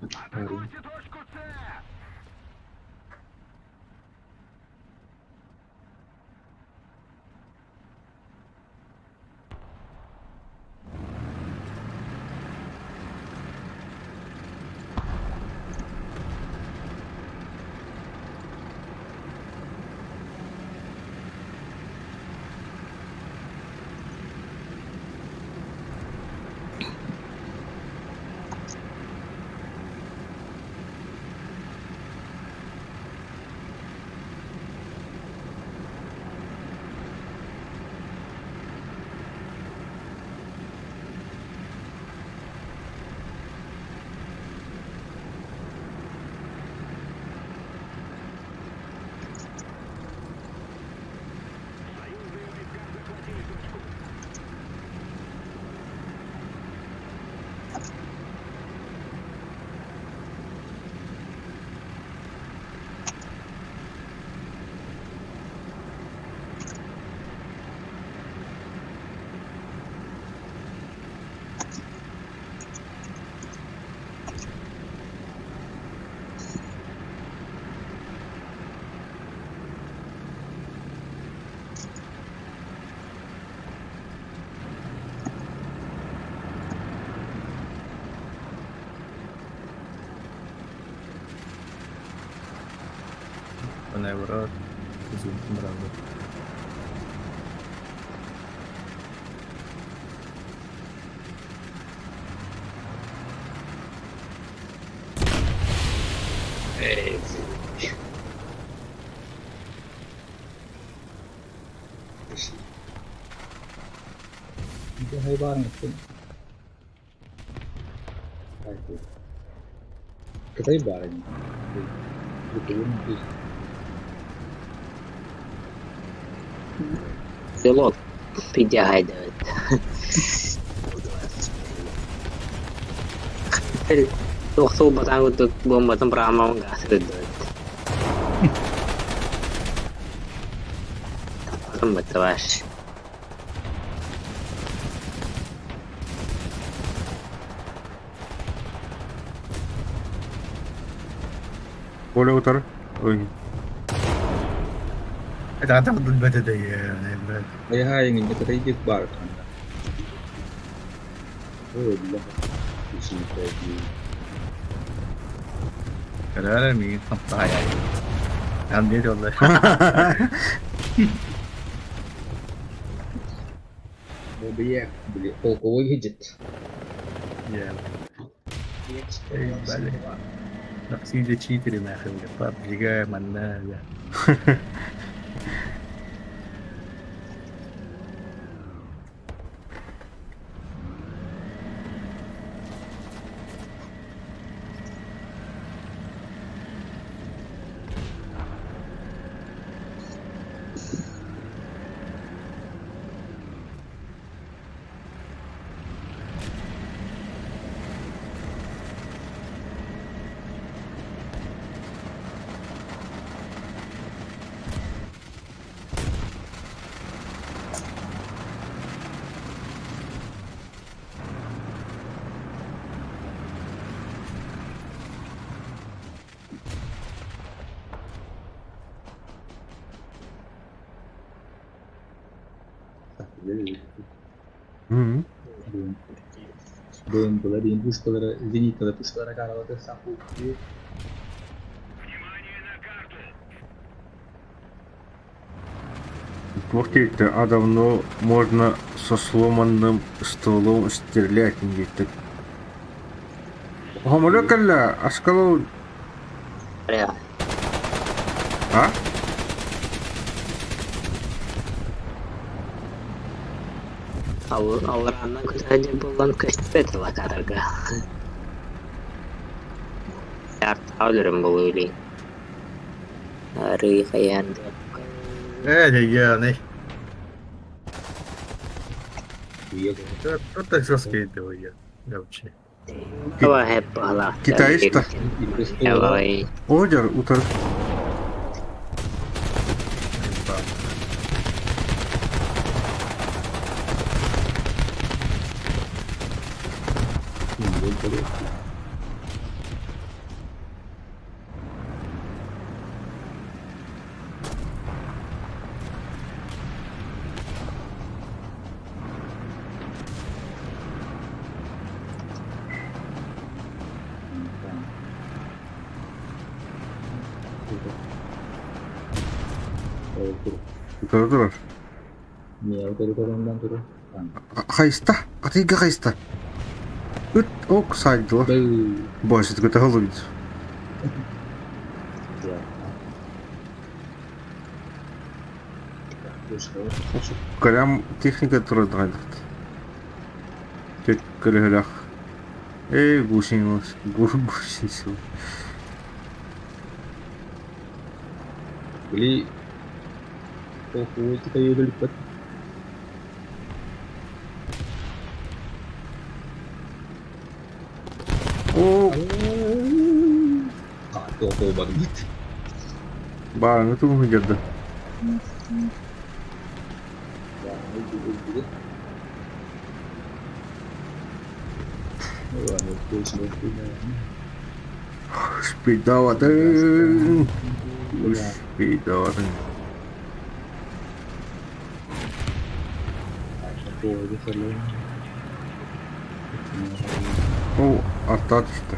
Атакуйте точку С! Союзные войска захватили точку. Маневра. Брavo. Кытай баар ини. Пилот підтягайдавит. Туох суолбатаан курдук буомбатын быраҕаммын гаасырдыбыт. Товарищ. Коля утары. Ой. Это атаҕын бэтэ Хайаһаайыҥ Кытай диэки баар Көрөөрө миигин хамсаайай. Ан диэт олла. Бу били полковой хиджит. Yeah. Бale. Нақсиде читери нахуй. PUBG-га манна. М. БМПлар, диэн пушкалара, зениткалар пушкалара каралата саппуттуу. Внимание на карту! Туох диэбиттэр, а давно можно со сломанным стволом стрелять диэбиттэр. Хомолё кэллэ, аскалау А? Алларааннан көтө буолан көстүбэт локаторга. Өлөрүм буолуо илин. Арыы хайаан Э, Это жесткие дело, вообще. Китаиста. Одер утар. Утары турар. Хайста? Атыйга хайста? Ыт ок сайдыла. Босит көтөһөлүбүт. Прям техника турар Тек көлөһөлөөх. Эй, гусениц, гусениц. Били өлүппэт. О, Туох баарыҥы тугун дьарда. Спидаватын. Спидаватын. О, артаа түстэ.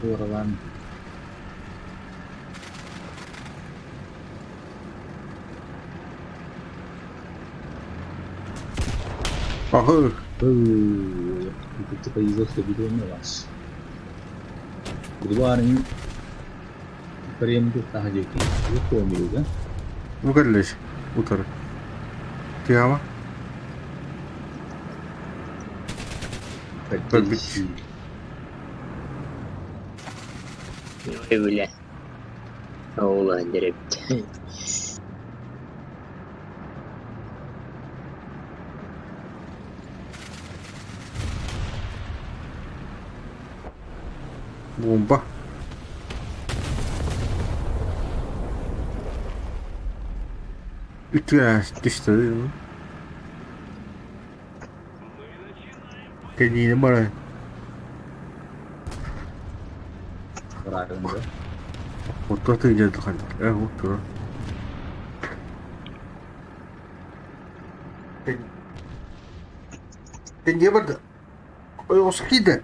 Туоралаан Аһы. Бу кэллэш утары. Тиама. Көрбүт. Ой, бля. Ола дерепт. Бомба. Үтүө түстэ. Кэнниини бара. Отто тыйдьа хан. Э, тура. Тенге барды. Ой, осхиде.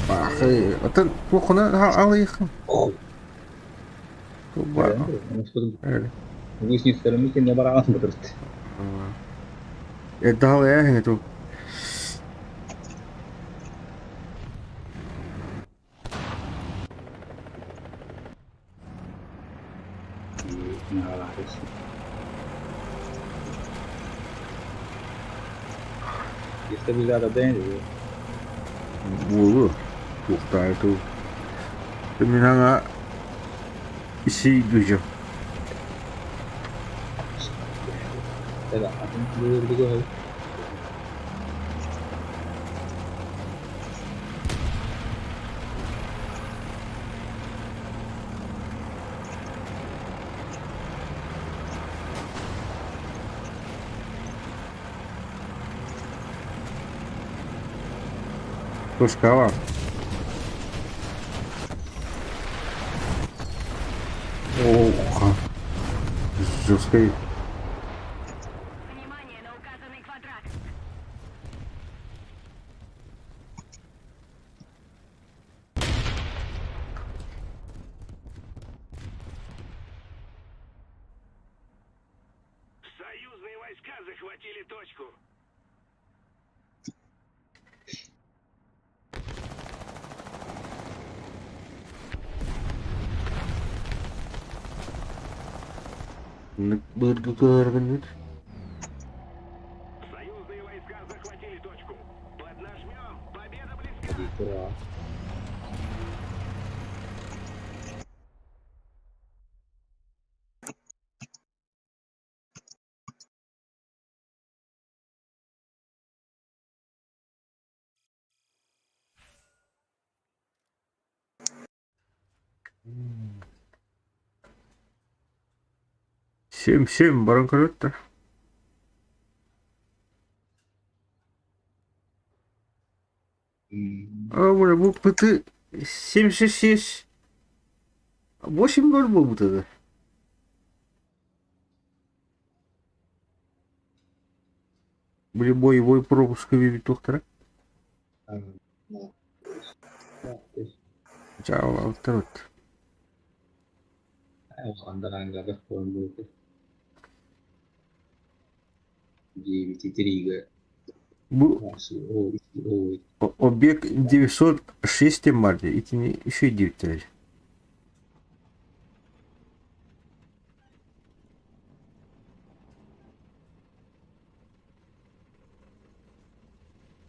Бахы, атын туохуна алыйхын. Бар. Эддаал ээ ту. Буолу. Туохтаа ту. Мин аңа isi дужа. Тушкава. Ох, жесткий. Внимание на указанный квадрат. Союзные войска захватили точку. Быргы көргөнүт. Союзные войска захватили точку. Поднажмем. Победа близка. Семь-семь, баран көрөттөр. А, бля, бу ПТ 76, 8-0 буолбут этэ. Били боевой пропуска биэбит туохтара. Дьаалаабыттар эбит. Девять Бу объект 906 марте, итини еще 9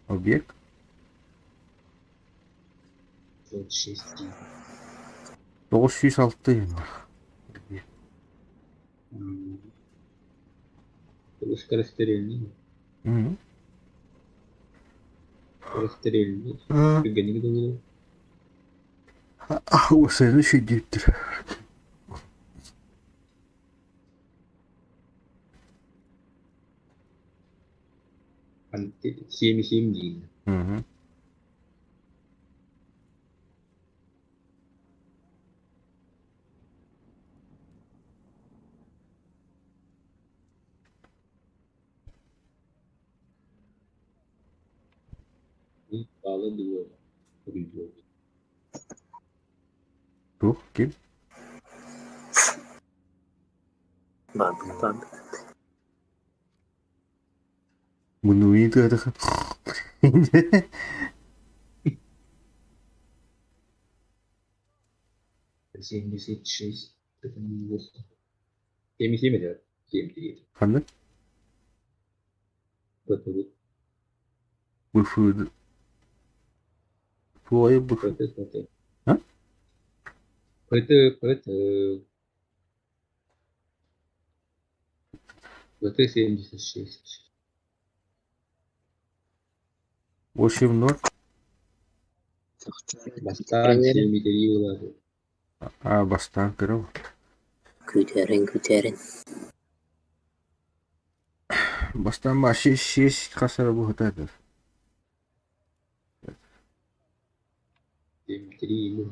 Объект? 6. 906 Скорострельный. Скорострельный. Түргэнник да Осайны шүйдейттір. 7-7 диин. Баалы дуо. Тух, ким? Бабык, бабык. Мунуин тыатыха. 76. 77 это 7 Ханнык? ПТ. Быфы. Туайы быфы. ПТ, ПТ. А? ПТ, ПТ. ПТ 76. 8-0. Бастаан 7 улады. А, бастаан көрөм. Күүтэрин, күүтэрин. Бастаан ба 6-6 хасара бу хатаатар. 7-3.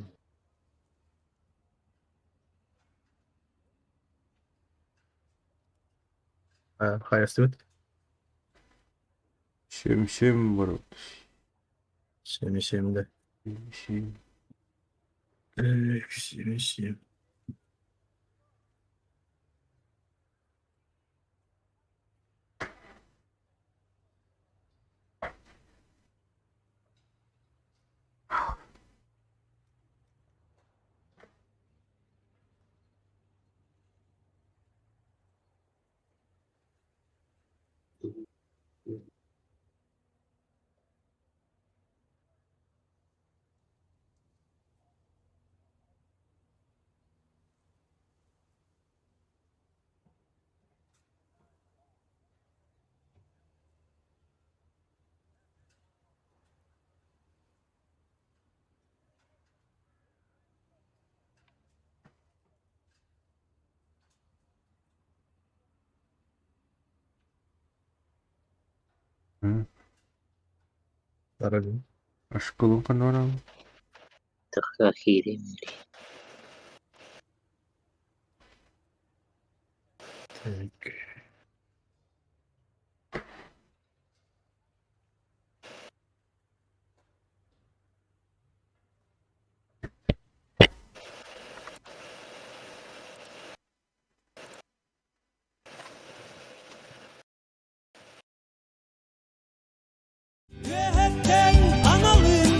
Хайастыбыт. 7-7 бар. 7-7 да. 7. 7-7. Барабын. Ашколун ханна Тахха киирим Так. Үөһэттэн аналын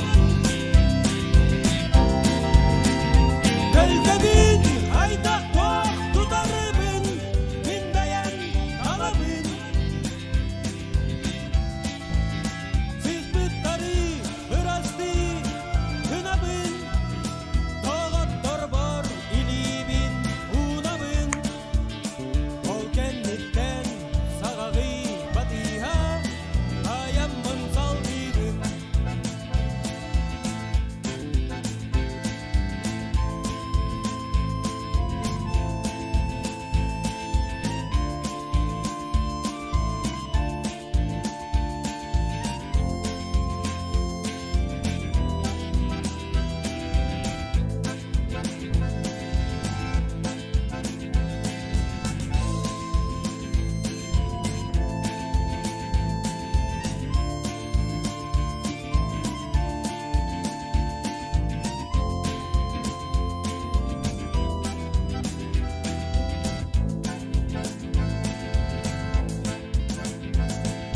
Көлдөбүн хайдах туох тутарыбын Мин бэйэм талабын Сыспыттары бырастыы гынабын Доҕотторбор илиибин уунабын Ол кэнниттэн саҕаҕый батыһа Айаммын салгыыбын.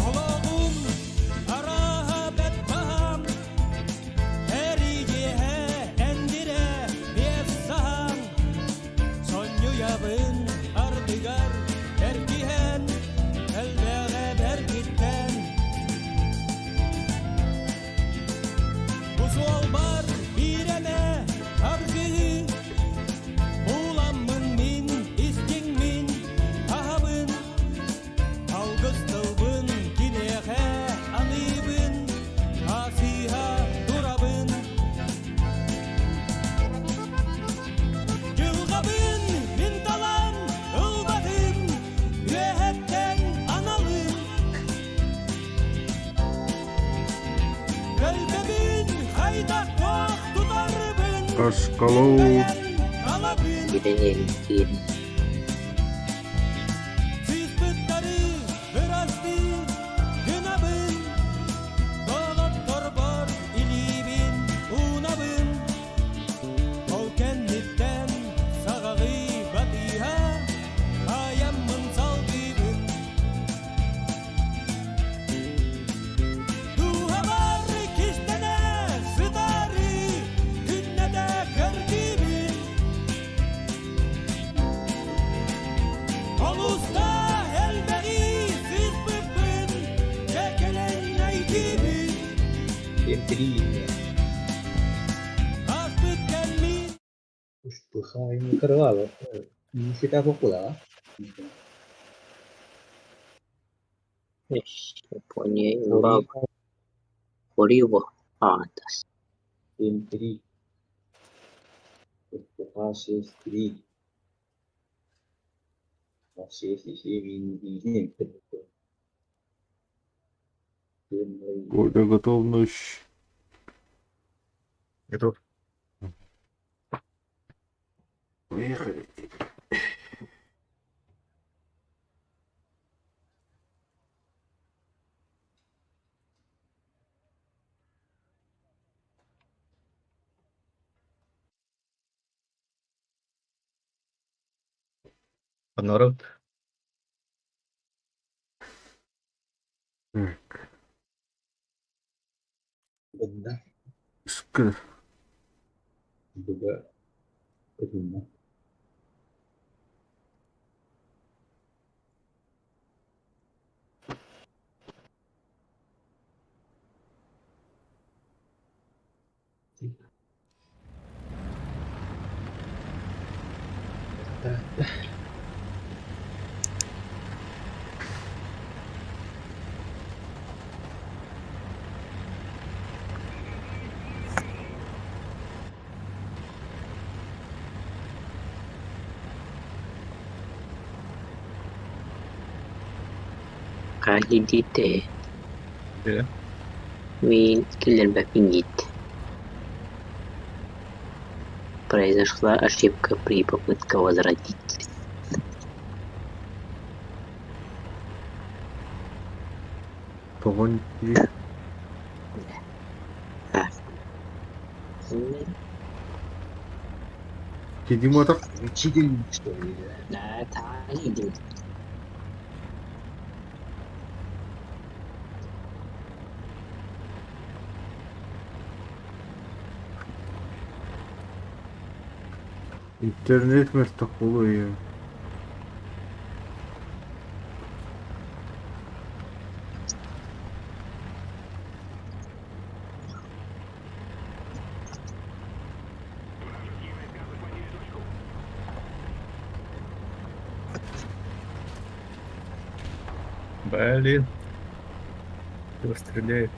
Олоҕум арааһа бэт баһаам, эрийиэһэ эндирэ биэс саһаан, сонньуйабын ардыгар эргиһэн, элбэҕэ бэргиттэн. Бу суолбар биир эмэ аргыһы буламмын мин истиҥмин аһабын, алгыс тылбын киниэхэ аныыбын, аасыһа турабын. Дьылҕабын мин талан ылбатым, үөһэттэн аналым. Көлбөбүн хайдах туох тутарбын, мин Ашколоу. бэйэм талабын. Киирэн иһин киирин Сыыспыттары бырастыы гынабын, доҕотторбор илиибин уунабын. Ол кэнниттэн саҕаҕый батыһа айаммын салгыыбын. Дууһабар кистэнэ сытары күннэтэ көрдүүбүн. Олуста элбэҕи сыспыппын, дьэ кэлэн өйдүүбүн. М3. Ааспыт кэммин Успухай кроваво. Не куда? Япония имба Хориво аатас М3. Успуха 6-3. 6, 7, Коля готовность. Готов. Поехали. Народ. Так. Да. Ска. Дуга. Кытынна. Калидите Да. Мин киллэрбэппин диэт Произошла ошибка при попытке возвратить. Тоҕо диир Киди мотор Чикен, что ли? Да, та, иди. Интернет мөлтөх буолуо. Блин. Его стреляет.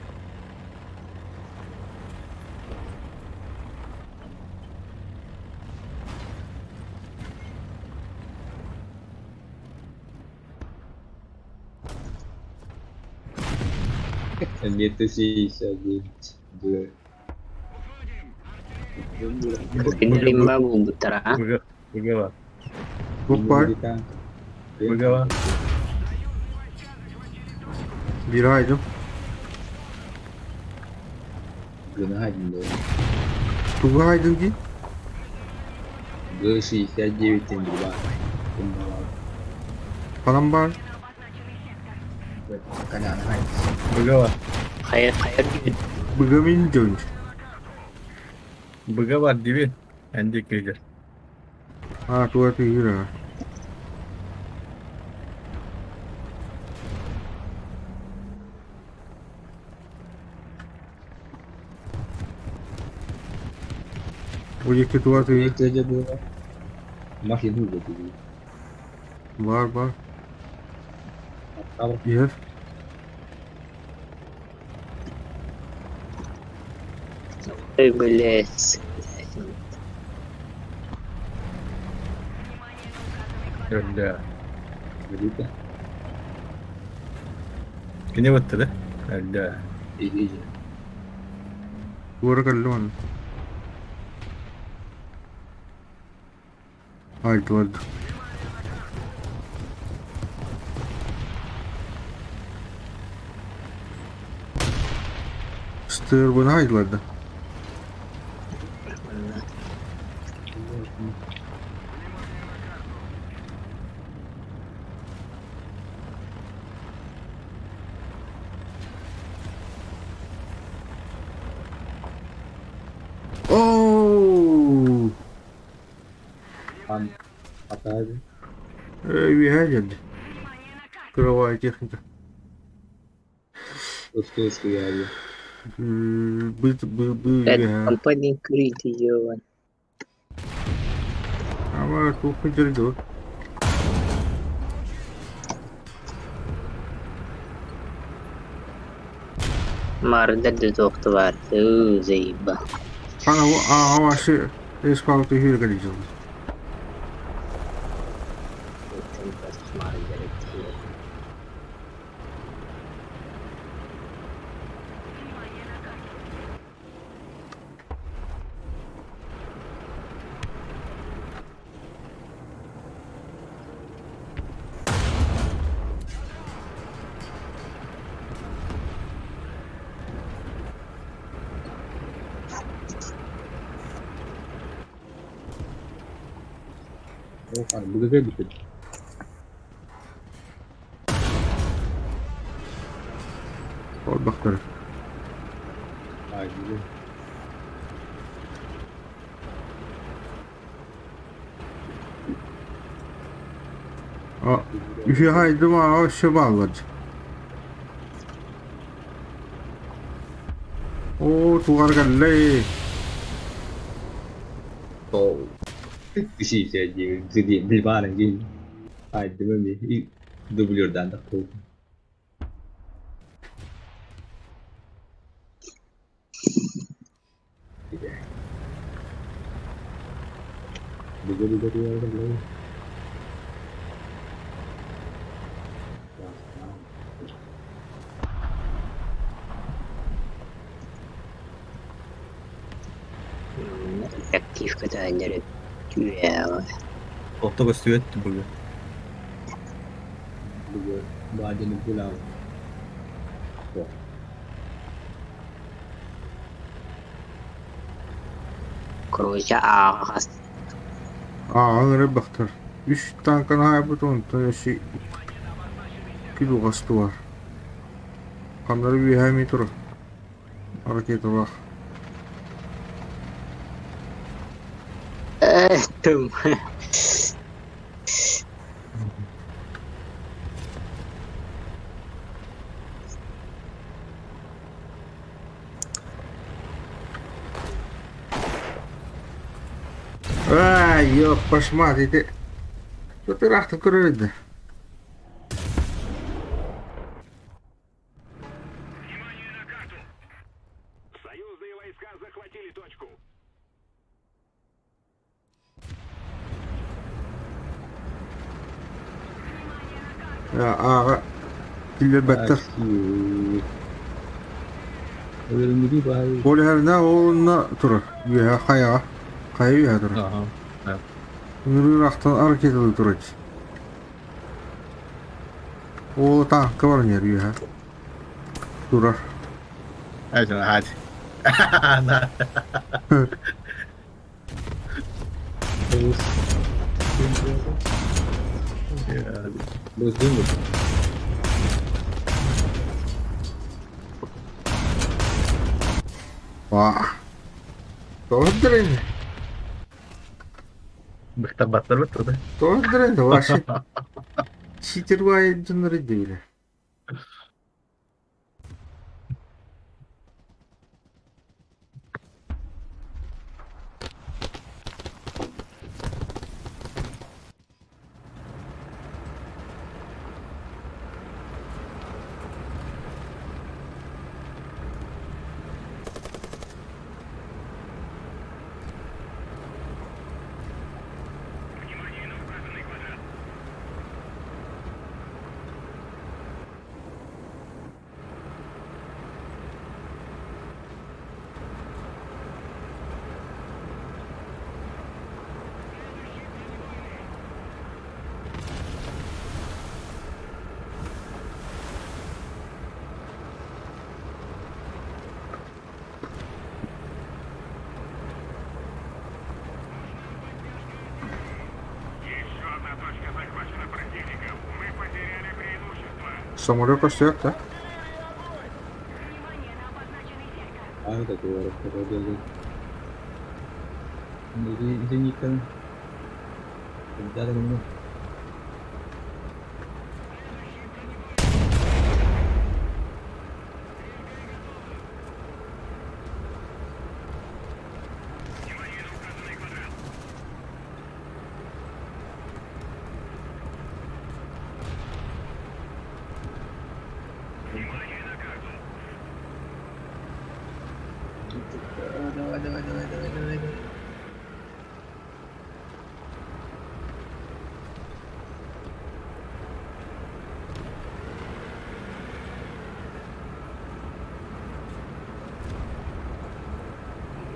Нет, 69. Да. Римба буолбуттара БГ. Туох баар? БГ. Биир айдым. Геннадий, да. Тугу айдың дии? Г69 М2. Ханан баар? БГ. Хайа хайа диэбит Быга мин дьон. БГ бар диби. Энди килдер. А, туга тыыра. Уехти туга тыыр. Машину выпили. Бар бар. Право. Иһэр. Ой, блядь. Да. Видите? Кини бытты да? Да. Иди. Туора кэллэ манна. Айдылар. Стырбын айдылар да. Оу! Там опять. Үөһэ Кровая техника. Что стояли. Быт бы бы Это үөһэ. компания крыты ёбан. Ама туох дьөрдө. Мардар да туохта баар. Заеба. Ана авашы эспалты хүргәли жыл. О, БГ кэлбит. Орбахтар. А, диви. А, үһү хайдыма өссө бааллар. Оо, тугар кэллэ. О, 69. Где Бильбара, где? А, диви. Дублердан да кол. БГ БГ БГ. Эффективка таһыннары үөҕэ. Охто көстүбэт бүгүн. Бүгүн баадьаны булаабыт. Короче, ааҕас Ааҕан эрэ бахтар. Үс тааҥканы аһайбыт, онтон өссө икки дуҕастылар. Ханнары үөһээ эмиэ турар. Ракеталаах. Тым. Ай, ёппашмат, ити Ыраахтан көрөр да. Внимание на карту! Союзные войска захватили точку. Ааҕа киллэрбэттэр. Ол иһэринэ ол онно турар. Үөһэ хайаҕа. Хайа үөһэ турар. Ыҥырыыр ахтан ракеталыы турар. Ол тааҥка баран иһэр үөһэ. Турар. Hadi. Ваа. Тоҕо ини? Быктарбаттар быттар. Тоҕо ини вообще. Читер баайы дьоннор диилэр. Внимание на указанный квадрат. Еще одна точка захвачена противником. Мы потеряли преимущество. Самолет көстүөк да? Внимание на указанный квадрат. Внимание на карту. Давай, давай, давай, давай, давай.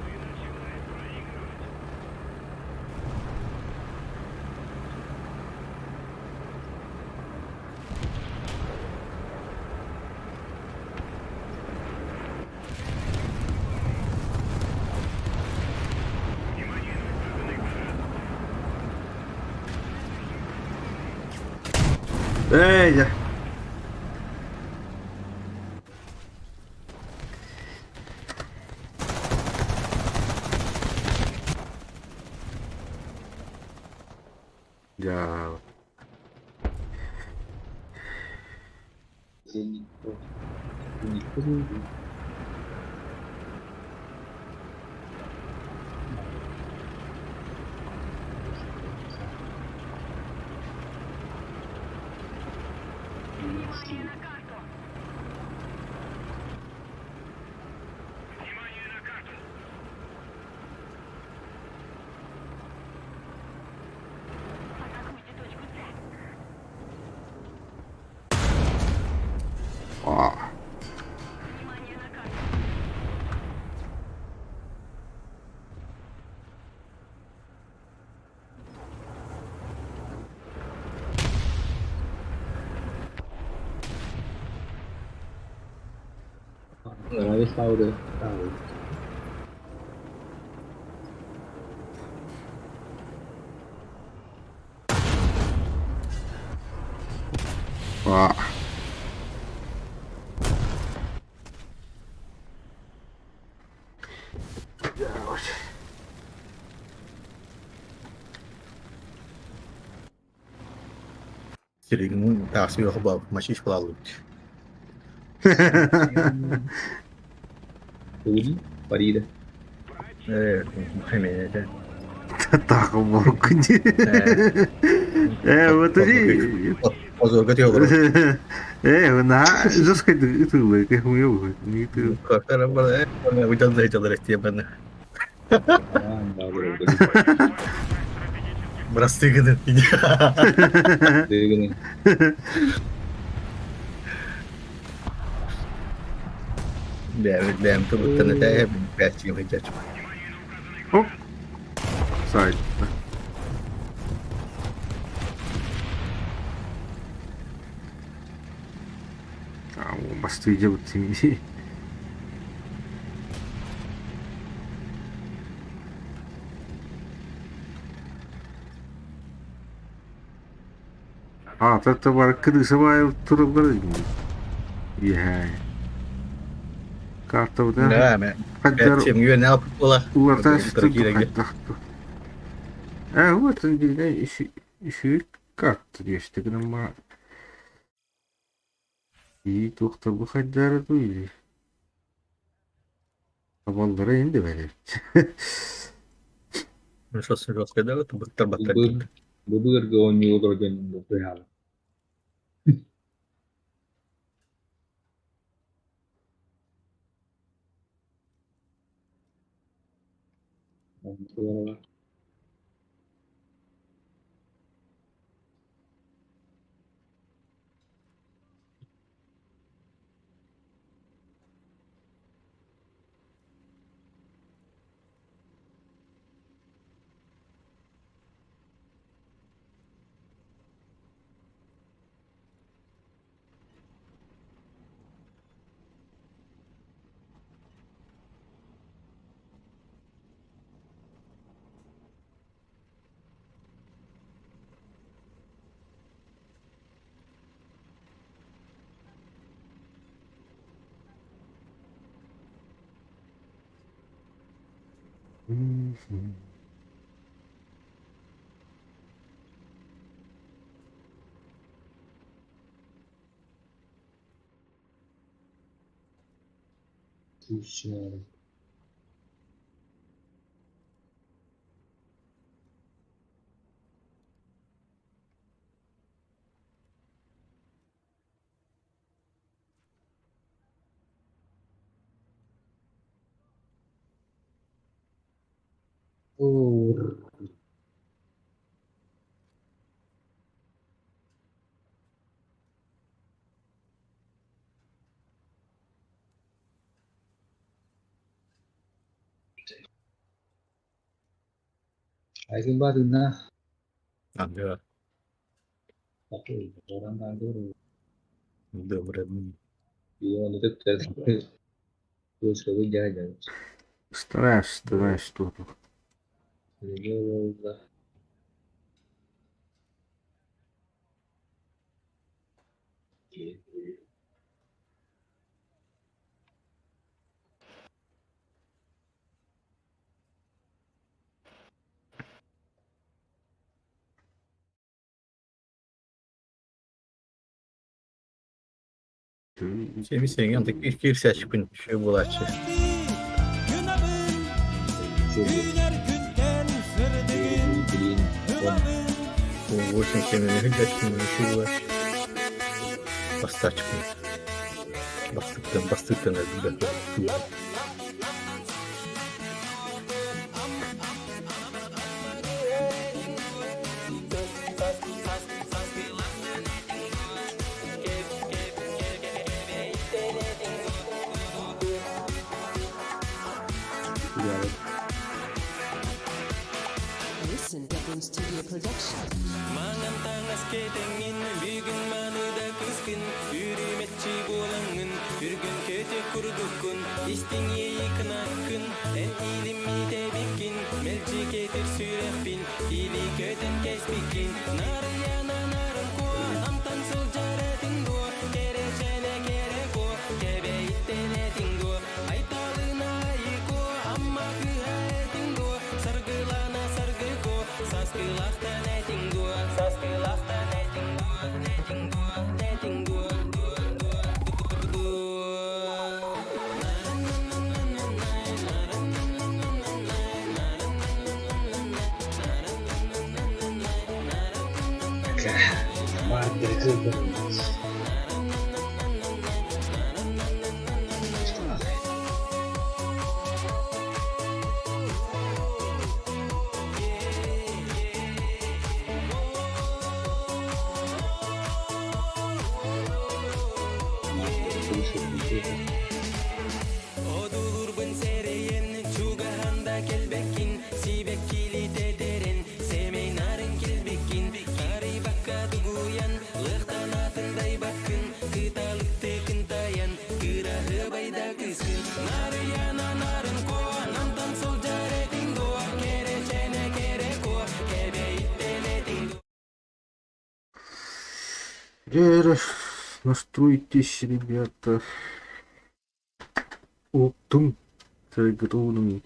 Мы начинаем проигрывать. Внимание на указанный квадрат. Эй, дьэ. Дьаа. Внимание на карту. Аа. Нравится. Аа. Сиригин тахсы машиш балалык. Тугун Парида. Э, Так моркун. Э, вот и Позорга тиолор. Э, на жестко ытылы, как мы его не ты. Картара бар, выдан зайталар эстебаны. Брастыгын. Дыгын. Бэм, бэм, туттан это пять жыл Оп. Сайт. А, бастыйжа бутсин. А, это бар кырыса бай турулар. Яй. Карта да. Да, мен. Хаддар Чем юен алып була. уларта Э, вот он еще карта есть, гнама. И доктор бу хаддары дуйли. Табалдары инде бәрі. Шосын жосқа да буттар баттар. Бу бу он юлдор ден бу пряла. Слушай. Айгын бадына. Ага. Orang Добре. Стараешь, стараешь что-то. Семи сен анда кирсәч күн шö булачы. Үүнэр күнтэн сырдыгын ылабын. Восемь семь хыджач күн шö булач. Бастач күн. Бастыктан бастыктан да. Listen, Dublin Studio Production. Одуулурбун сэрэйэн, чугаһан да кэлбэккин, сибэккилии тэтэрэн, сэмэй нарын килбиккин, арыйбакка дугуйан, лыахтанаатын дайбаккын, кыталыкты кынтайан, кыраһыабай да кыыскын. Нарыйана нарын куо, намтан сылдьар этиҥ дуо, кэрэчээнэ кэрэ куо, кэбэйиттэн этиҥ дуо. Дьэ, настройтесь, ребята. Уһуктуҥ, сарайгыт уһунуҥ.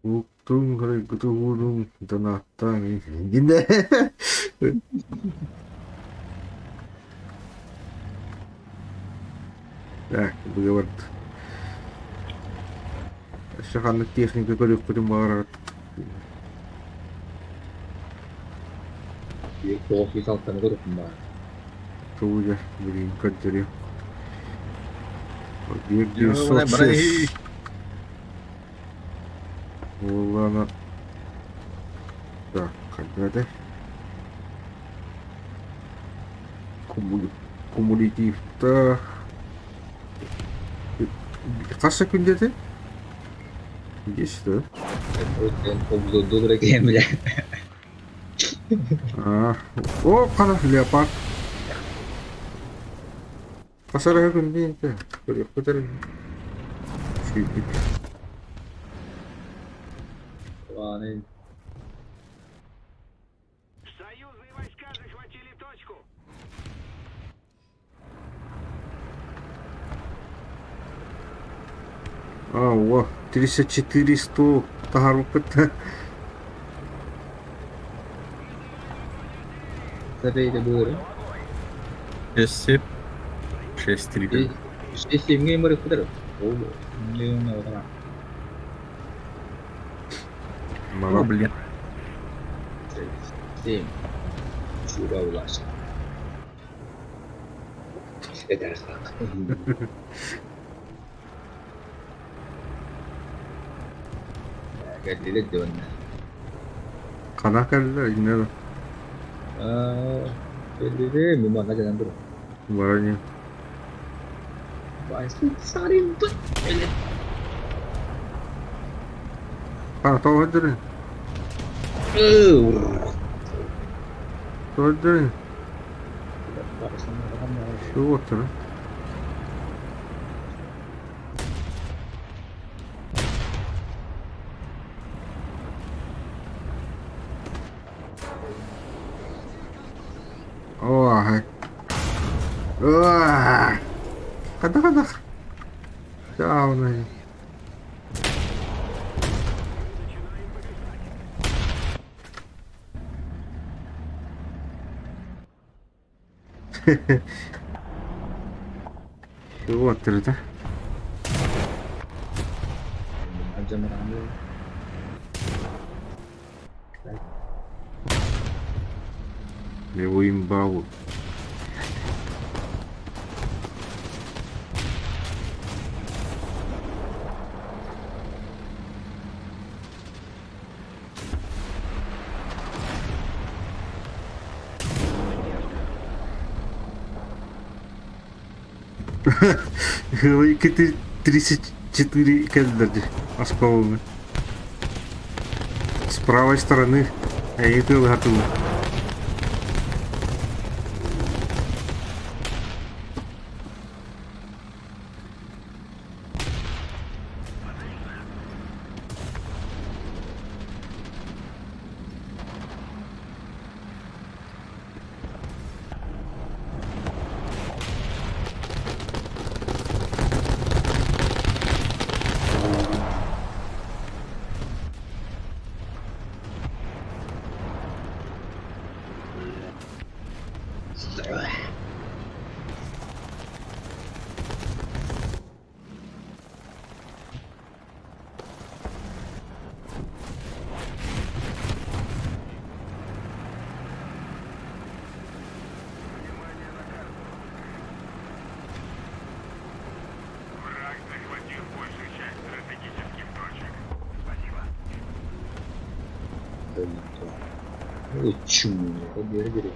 Уһуктуҥ, сарайгыт уһунуҥ, донаттааҥ иннинэ. Так, быгабарт. Өссө ханнык техника көрүөхпүтүн баҕараҕыт? Биир тоҕус сүүс алтаны көрүөхпүн баҕарабын. Тугу дьэ, билигин көрдөрүөм. Биир 906. Буоллаҕына так, хайда этэй? Кумулятивтаах хас секунда этэй? Десять, да? Обзордуур киһим бile. А, о, хана, леопард. Хас эрэ күндү инте, көрүөхпүт эрэ. Сүүрбүт. Аны Союзные войска захватили точку. А, о, 34 100 таһаарбыппыт. Сэрейде быыры. 6 6 3 6 7 барыппытар. Ол не О, блин. 7. Чуга улаша. Это так. Кэллилэр дьонно. Хана кэллэ, иннэ Кэллилэр, мин манна кэлэн турар. Барани. А, тоҕо өдөрүн? Тоҕо өдөрүн? Суоттара. Ой. Хайдах хайдах? Чаунай. Суоттарыта. Левый имбалу. Икки 34 кэллэр дии осколоны. С правой стороны эйги тыалыһатылар. Ой, чмо, бери.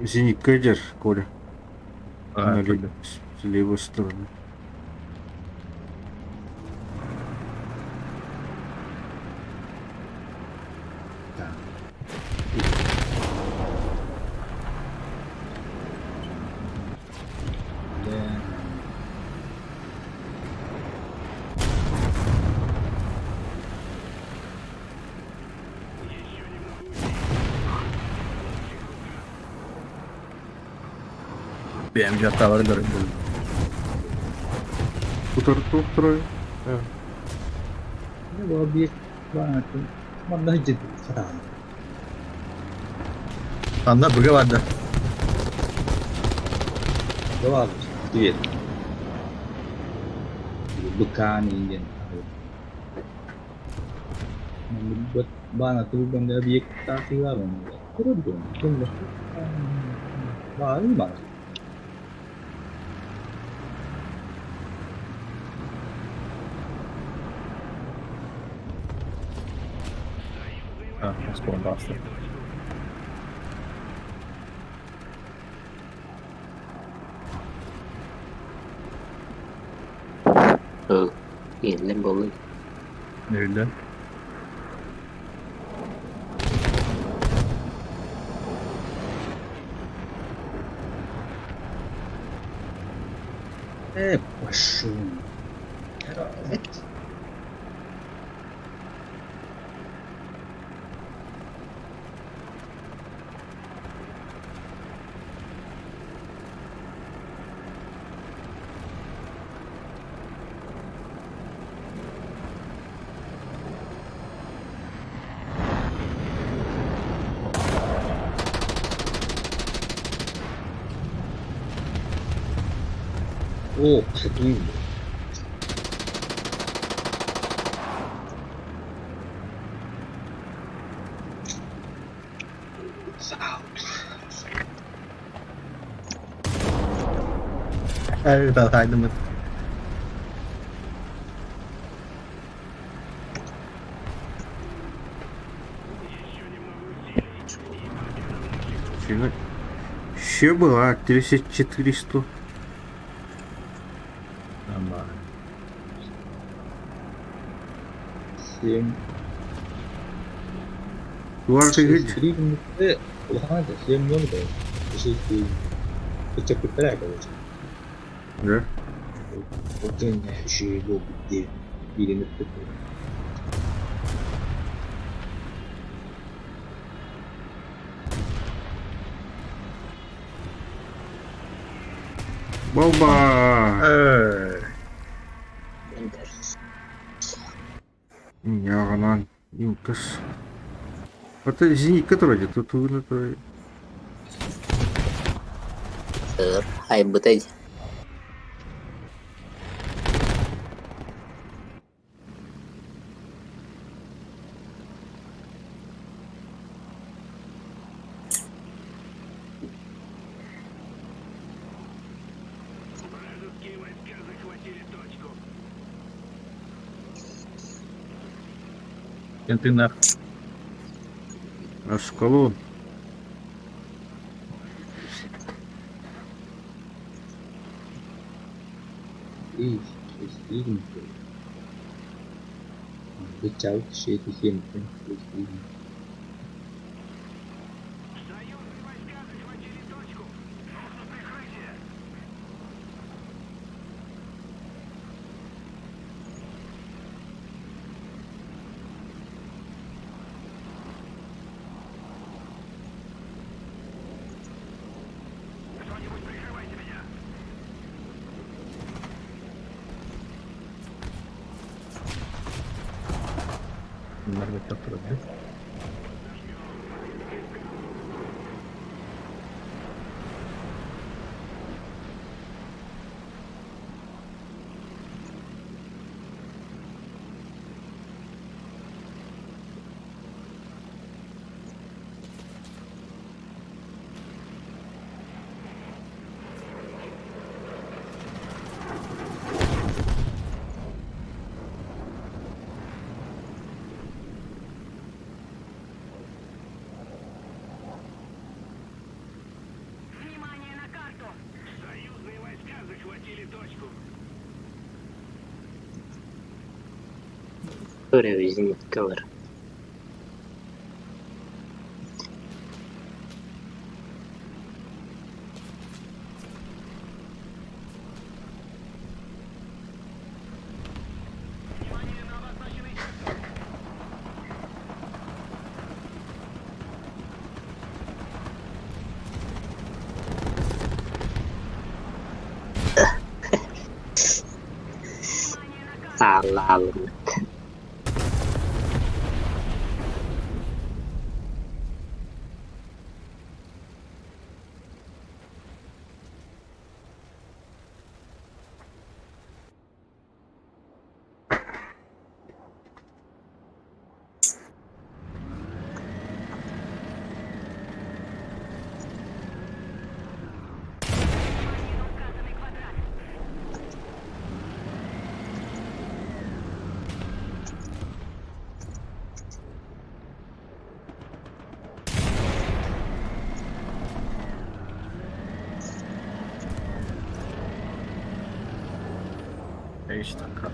Зенитка идешь, Коля. С левой стороны. Бэм жаттавар көрүн. Утарту второй. Анда быга барды. Привет. Быка диэн. Баана тугу объект таахыылар көрөргөн. Баары бар. А, скоро басты. Иэллэр буоллун. Öyle. Пошел. О, блин. Evet, hataydım. Еще была 3400. Нормально. 7. Туар 3 минуты. Улахан 7 минут. Шесть. короче. Да? Вот еще его где или на Балба! Э, Яғанан, юкас. Это зенитка вроде, тут вы на Сыр. Айбытай. Вражеские войска захватили точку. Кентынах. Аскалон. 3, 6, 3, Бычал, 6, 7, 6, 3. Союзные войска захватили точку. Нужно прикрытие. Кто-нибудь прикрывайте меня. Bunlar da Көрөбүт зениткалар. Аалла-аалыммыт. 5 dakika.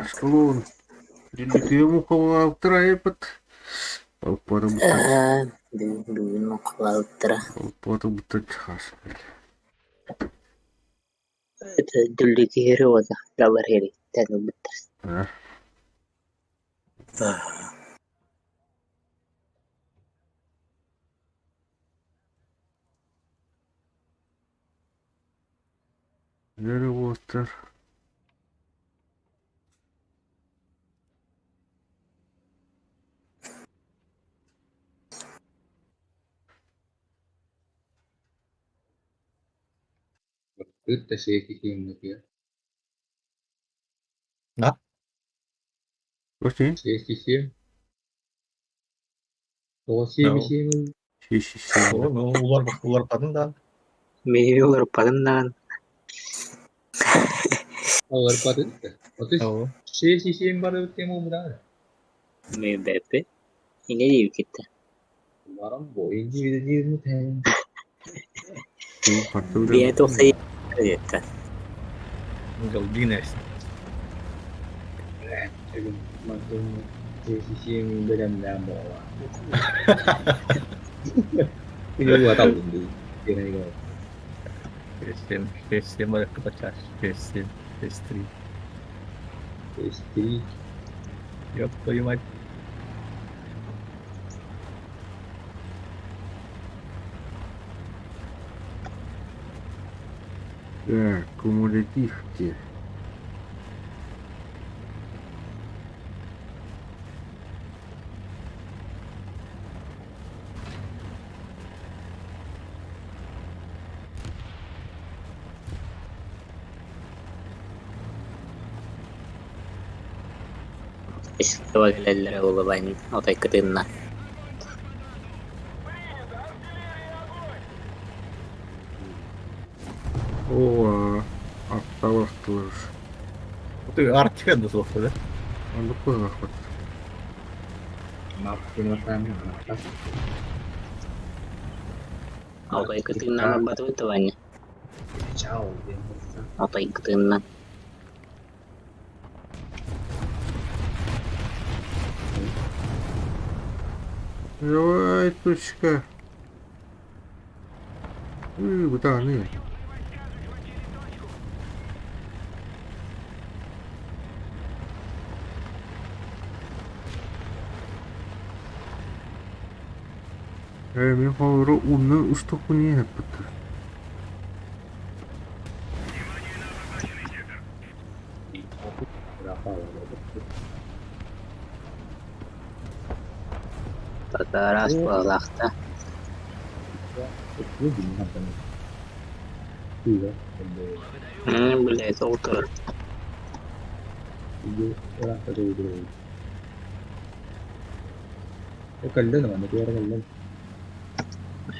Ашкалон. Диликиому айпат. Алпара бутта. Бүгүн муҥхалаабыттара. Алпара бутта чаас. Дүллүкүһүрү уота даллар иһириттэн ылбыттар. Very water. Ыт да сиэки На? Окей. Сиэки Тоҕо сиэми No. сиэми Си-си-си. Ну, улар уларпатын да. Миһи уларпатын даҕаны. Аларпатын да. Оту Оо. сиэки сиэми барыбыт тем умраа. Мин бэппи. Инэ диэбиккиттэ. Баран бо инди диирни тэн. Биэ тохсай диэттэ. Галдинес. Мантын. Сиэм бэлэмнээн буолла. Уоталлым дии. 6-7, 6-7 барыахха 6-7, 6-3. 6-3. Ёб твою мать. Так, кумулятивки. Искова кэлэллэрэ буолуо отой кытынна. О, атталахтылар. Ты Арктика да суох да? Оннук быһылаахпыт. Отой кытынна барбатыбыт Ваня. Отой кытынна. Давай, точка. Бытааны. Ээ, мин холоро умнан устукпун иһэппиттэр. Пока раз буоллахта. Блядь, ол турар.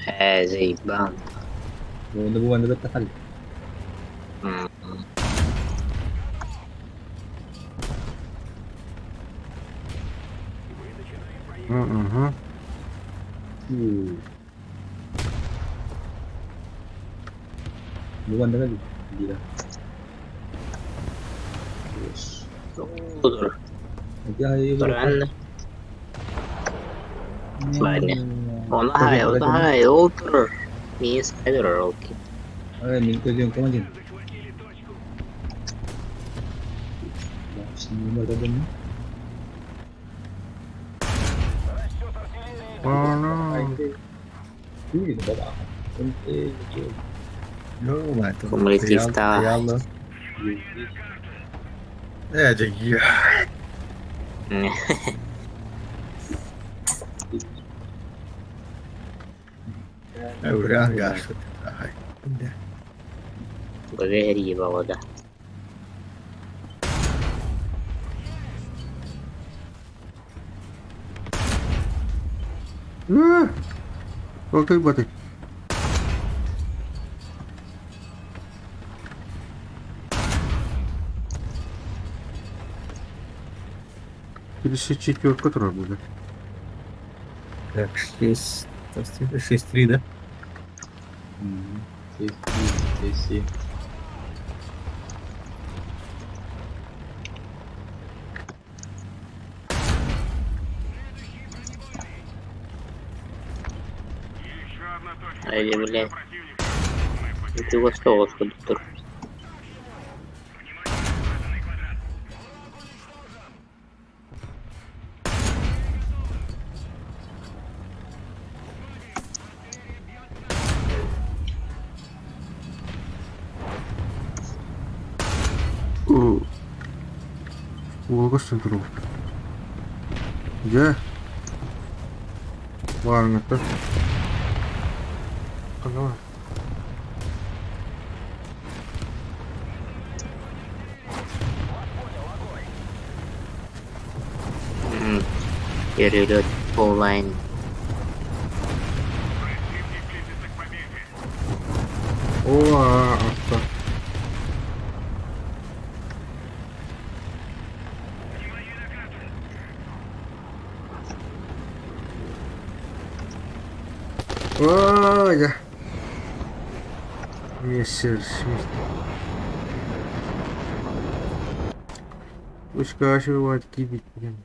Ээ, заебал. Угу. Ол турар. Туранна. Ваня. Оны хай, оны хай, ол турар. Миин сай турар ол ким. Ана. Кумулятивта. Ээ, дьэ, Ура, гаш. Бэри баҕада. Окей, баты. 54 турар будет. Так, 6, 6-3, да? 6-3, 6-7. Еще одна точка Ай, захвачена блядь. противником. Мы потеряли Ты во что вот тур. Уолгастан туру. Дьэ. Баарыҥҥыттан. Ханна Перелет онлайн. Противник близится к победе. О, авто. О, я. Мессершмитт. Пусть кашевать кибит, блин.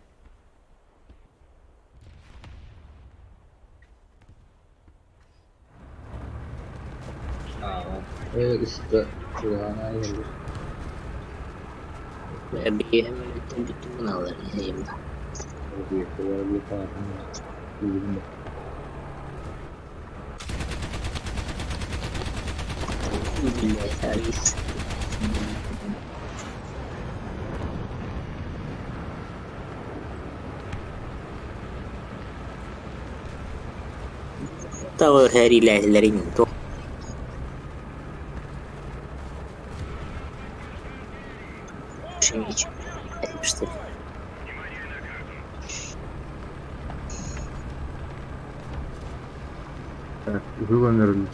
Ээ, үстэ чугаһаан иһэллэр. Биэһэ мүнүүттэн бүттүм гыналлар иһийим да. Биллэ, Тоҕо сэриилэһэллэрин туох что ли? Так, выломерли.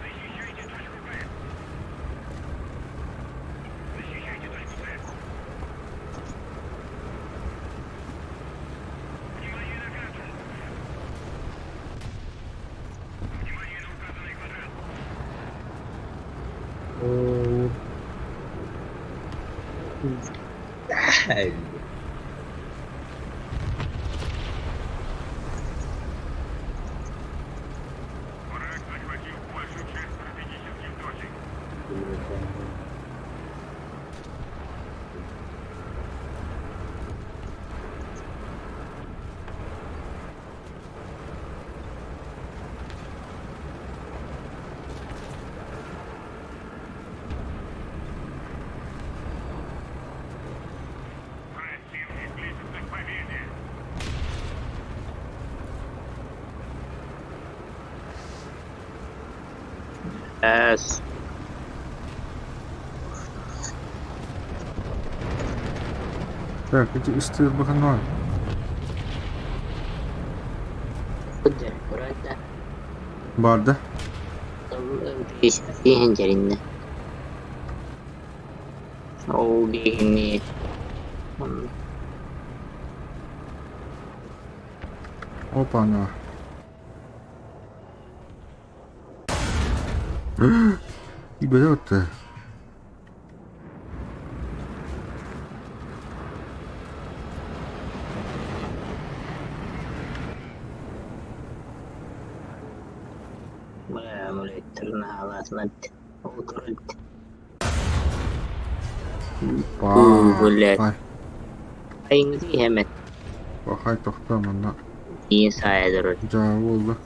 Защищайте точку Б. Защищайте точку С. Внимание на карту. Внимание на указанный квадрат. Враг захватил большую часть стратегических точек. Противник близится к победе. Ээс Так, эти ыстыыр баханнар. Burada Барда. биэһин дьэриннэ. Ол биэһини Опа-на. И берет-то. Блядь. Hemen. Бахай тохтоо манна. Иин саайдырыр. Дьаа буолла.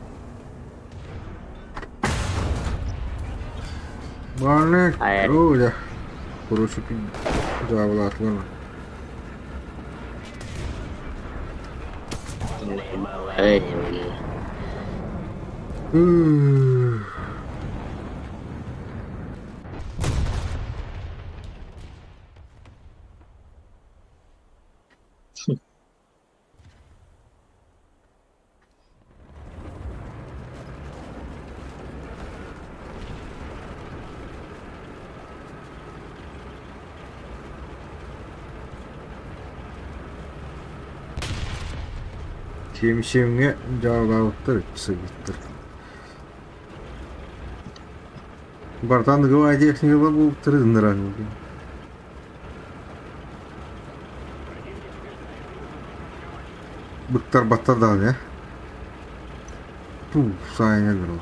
Барнек. Хайа. Оо дьэ. Короче, дьаабылаатылар. Сиэм-сиэмҥэ дьаабылаабыттар сыгыттар. Бартан гвардия техникалар буолбуттар ыныран. Быктарбаттар даҕаны ээ. Туу, саайан өлөр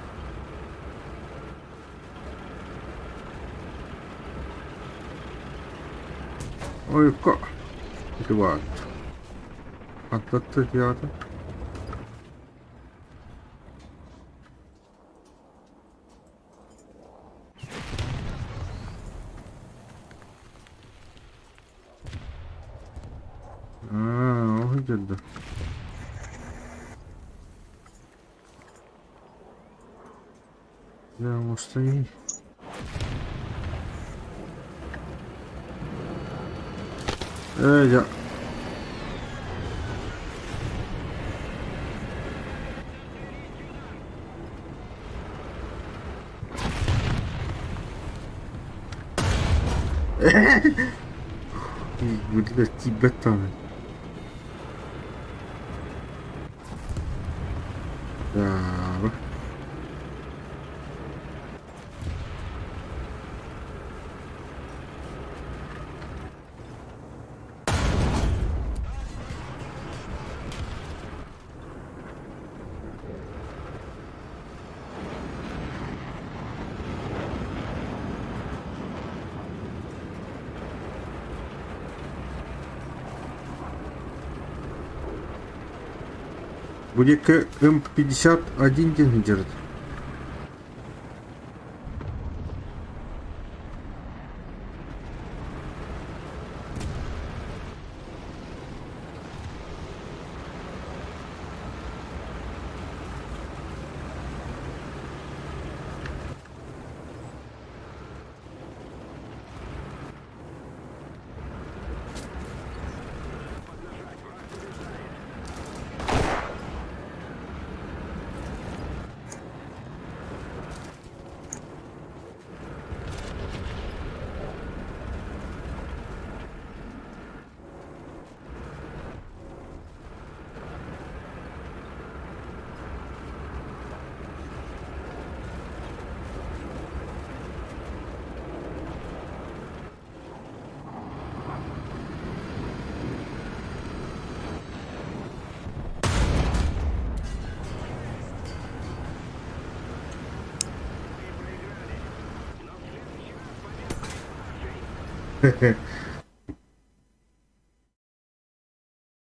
Ойко. Ити баар. Аттатта театр. Аа, ол дьэрдэ. Дьэ, оҥостон Ээ, дьэ. Били тиийбэт даҕаны. Дьаабы. Бу диэки М51 диэн сылдьар.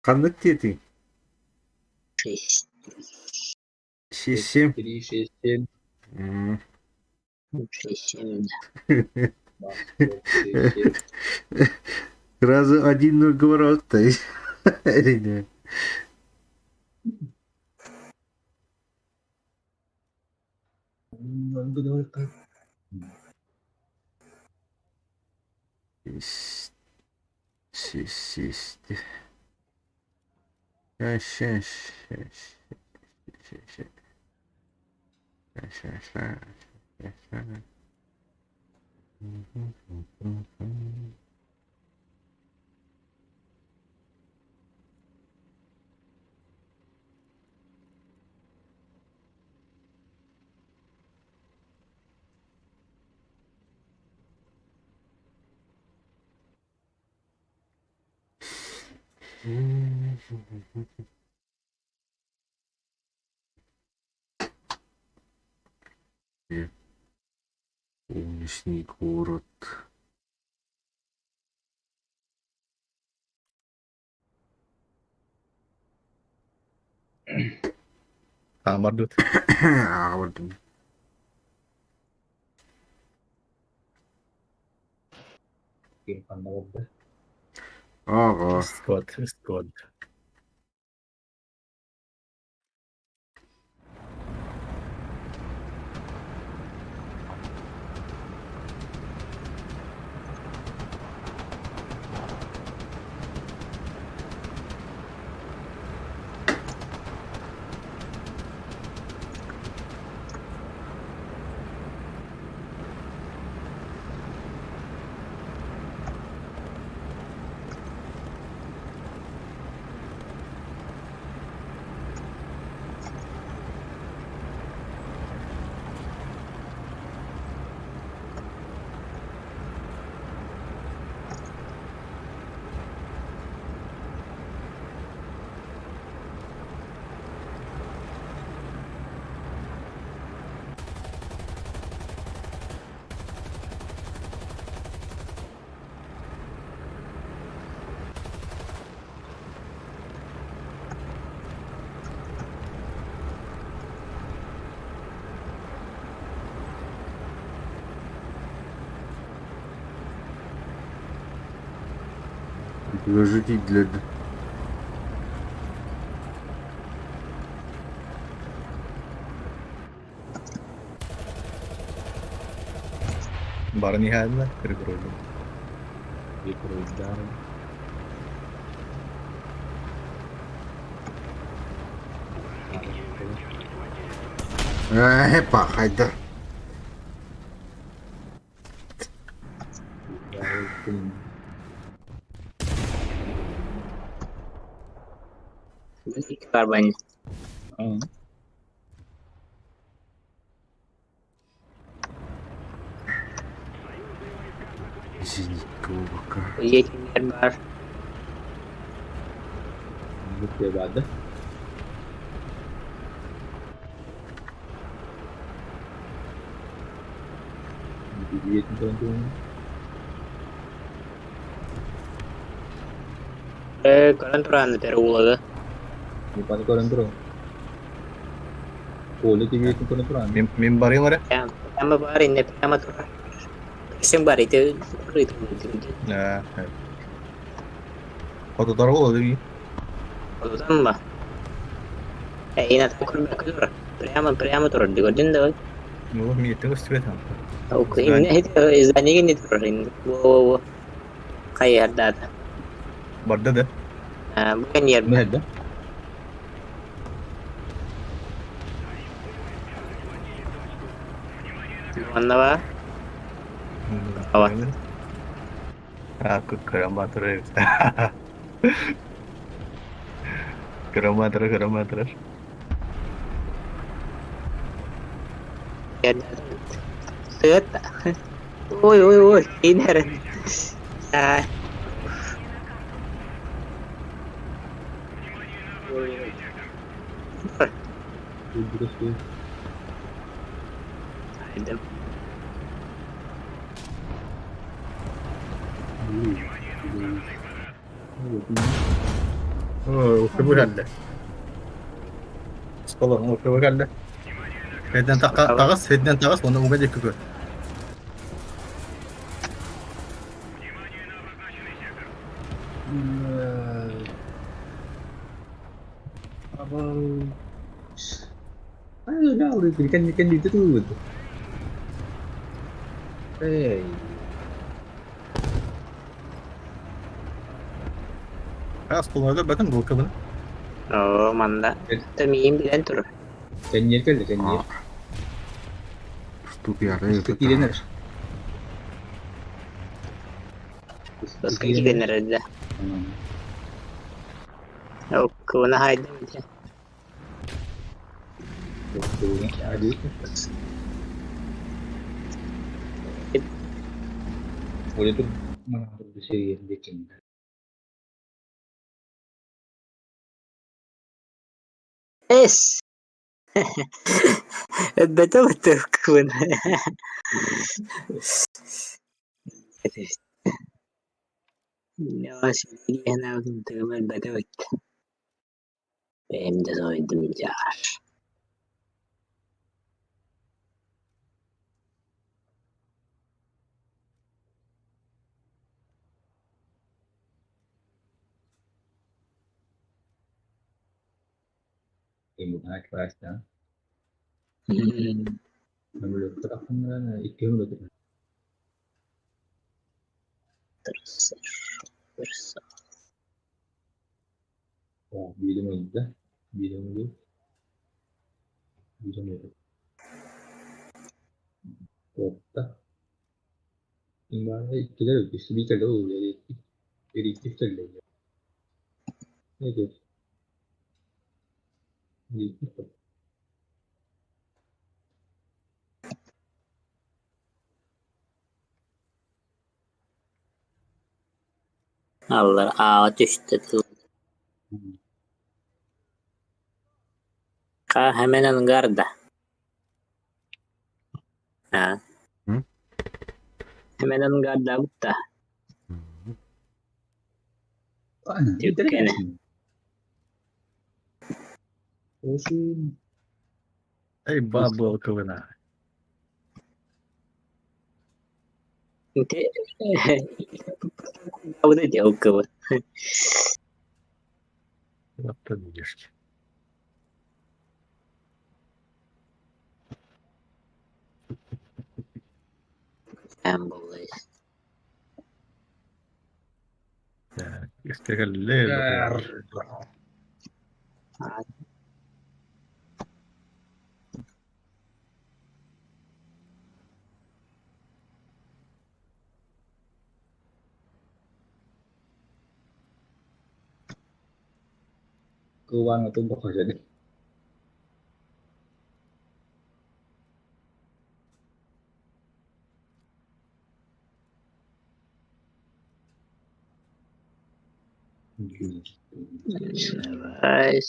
Ханнык диэтиҥ? Шесть. Шесть-семь. Три, шесть, семь. 6-7, да. Шесть, семь. Сразу 1-0 говорот-то. Или нет? Шесть, шесть, шесть, шесть, шесть, шесть. Солнечный город. Хаамардыт. Аҕабардым. Ким ханна барда? Ага. Скот, скот. Подожди для... Баран иһээннэ, кыргырыллым. Прикройдар. Пахайда. Карбайн. Зенитка Дьиэтигэр баар Баада. Ээ, көрөн туран этэр уулады. Көрөн туран. Коля тебе көрөн туран. Мин, мин барыам эрэ. Прямо бар инне прямо турар. Сен бар ити Э, Хотутар буолла дии. Отутан ба. Эйин ата көрбөккө турар. Прямо прямо турар көрдүн да. Ну, миэттэ көстүбэт Инне здание не турар инне. Во во. Хайардаата. Барда да. Бу кэнниэр Ne да? Манна ба. Ава. А, кыраматыр эбит. Кыраматыр, кыраматыр. Сыт. Ой ой ой, инер. А. Айдым. Укыбы кэллэ. Скола, укыбы кэллэ. Хэдэн таҕыс, хэдэн таҕыс, уонна уга диэки көр. Kan dito tuh. Hey. Осколоҕо бэтин булкабын. Оо, манна. Тэмиин билэн турар. Кэнниэр кэллэ кэнниэр. Ступиары Киирэн эрэр. Баска киирэн эрэр да. Оккуна хайдым ити. Boleh tuh mana bisa bikin. Эс! Өббөтө бытыккын. Бэйэм да соһуйдум дьаар. Ini Terus Аллар ааҕа түстэ Ха хэмэн ангарда. Аа. Хэмэн ангарда бутта. Түккэнэ. Эй, бабылкабына. Ити делкабыт. Лаптанишки. Амбулай. Так, истегалле. Cơ quan là tôi bỏ rồi đấy. Давай.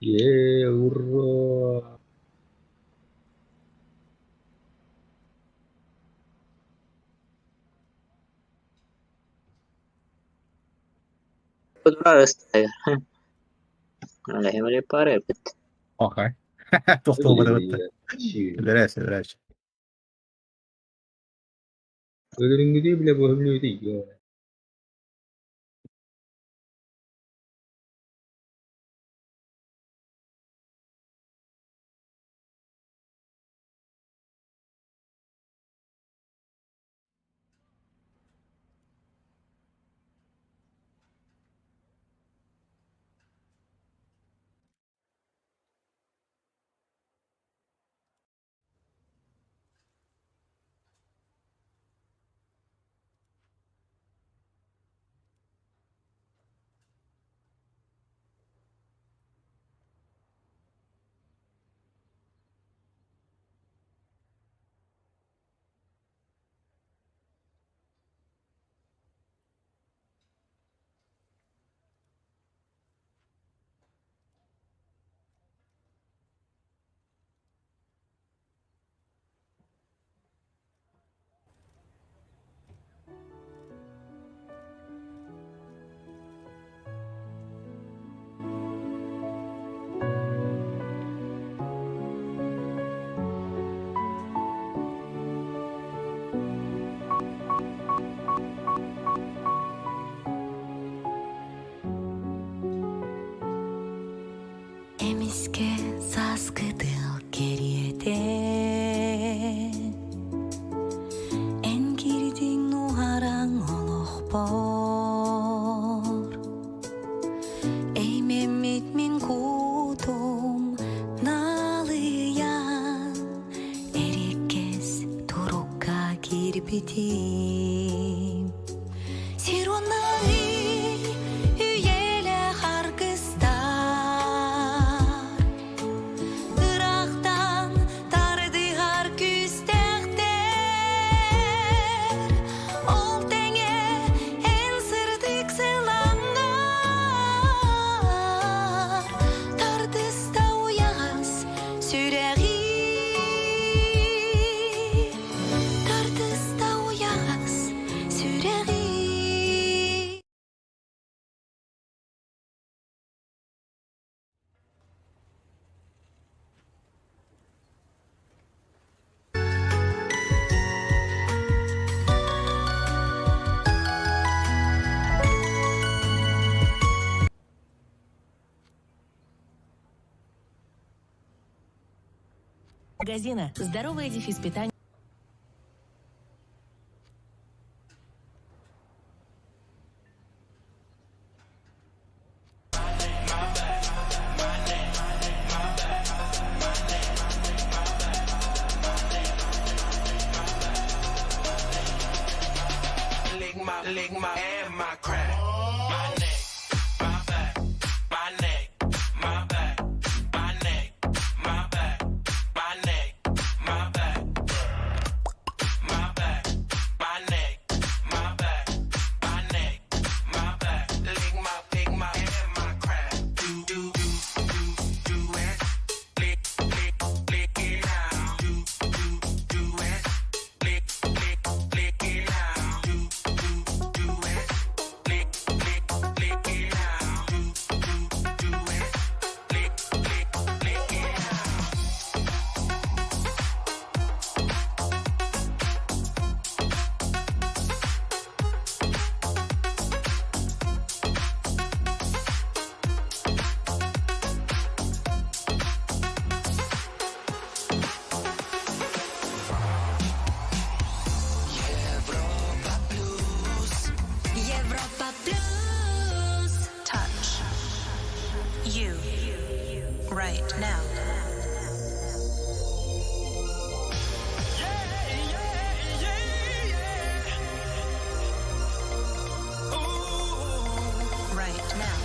Е, ура! Турар ыстайга. Оле пара бит. Окей. Тохтолбата. Билэрээс, билэрээс. Өлөрүнгүдүү биле бу хөмлү. Эмиске сааскытыл кэриэтэ Эн киирдиҥ нуһараҥ олохпор Эймэммит мин кутум налыйан Эриэккэс турукка киирбитим Сир уонна үйэлээх аргыстар Ыраахтан тардыһар күүстээхтэр Ол тэҥэ эн сырдык сылаҥҥар Тардыста уйаҕас сүрэҕим Тардыста уйаҕас сүрэҕим. Магазина «Здоровое дефис питание». Европа плюс. Touch you right now. Right now.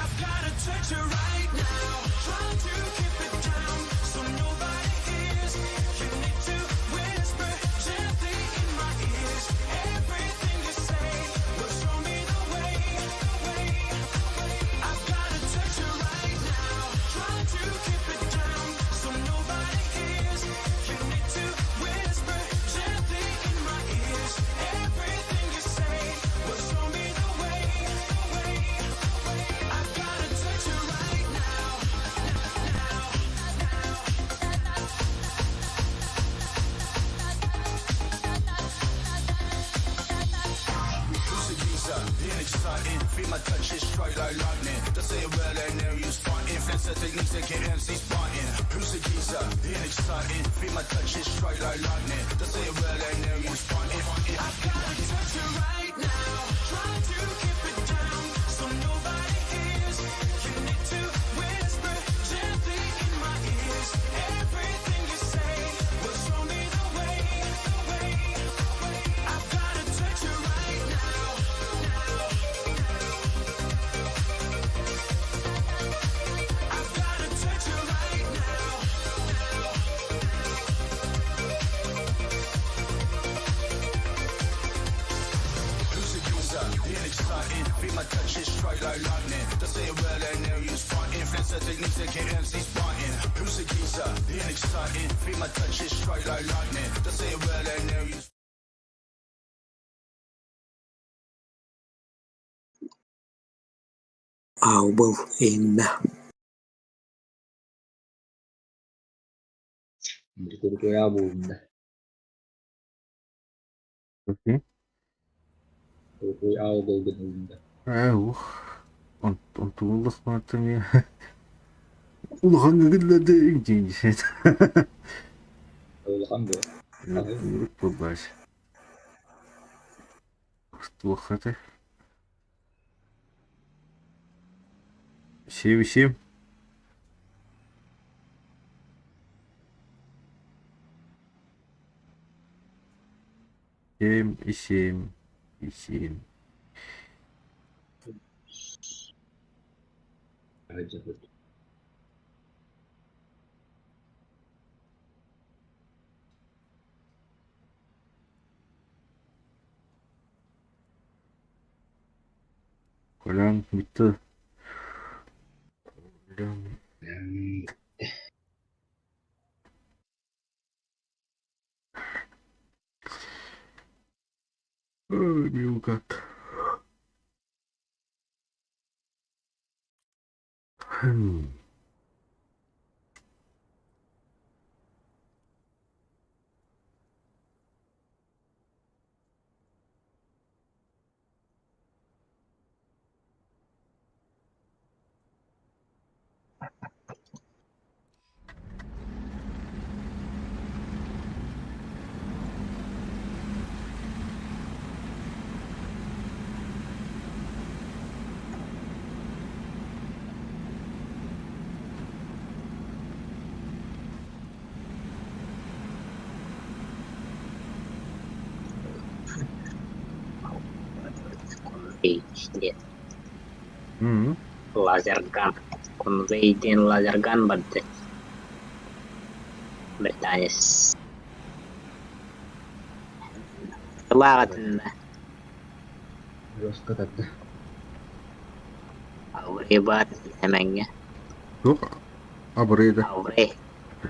I've gotta touch you right now. Trying to keep it down so nobody hears. You need to whisper gently in my ears. Everything you say will show me the way. Touch you right now. Try to keep it down so nobody hears. You need to whisper gently in my ears. Everything you say will show me the way. I've gotta touch you right now. I've gotta touch you right now. Аубыл инна. Курутуя буолунна. Окей. Курутуя буолгун Ээ, ух. Онтуллах мааттан улахан гыгыллады диэн. Улахан буо. Буолбаас. Туоххата. Семь семь. Семь и семь и семь. Колян бүттэ. Колян. Ой, милкат. Хм. Конвей диэн М. лазерган. Конвей диэн лазерган барда. Британец. Лаҕатынна. Жестко тогда. Абырай эмэҥҥэ. Туох абырыйда. Абырай.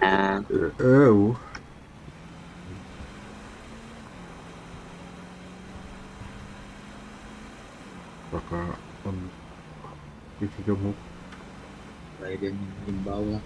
Аа, Ээ, ух. Пока он ити мук. Raiden Limbawa.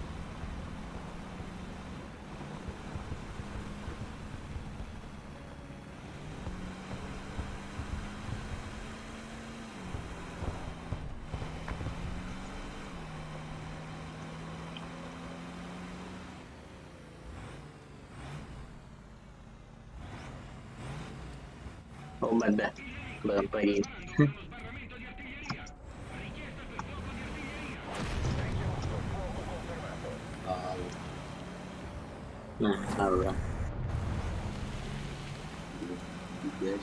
ол барда. БМП-1. Аа, Алла. yes.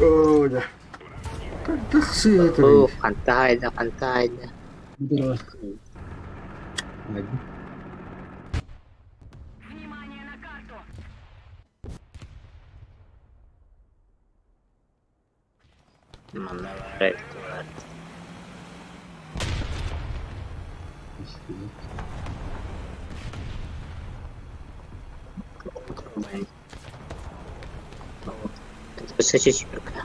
Оо, да. Тахсыа Оо, турар. хантаайда, хантаайда. Манна баар Сочечерка.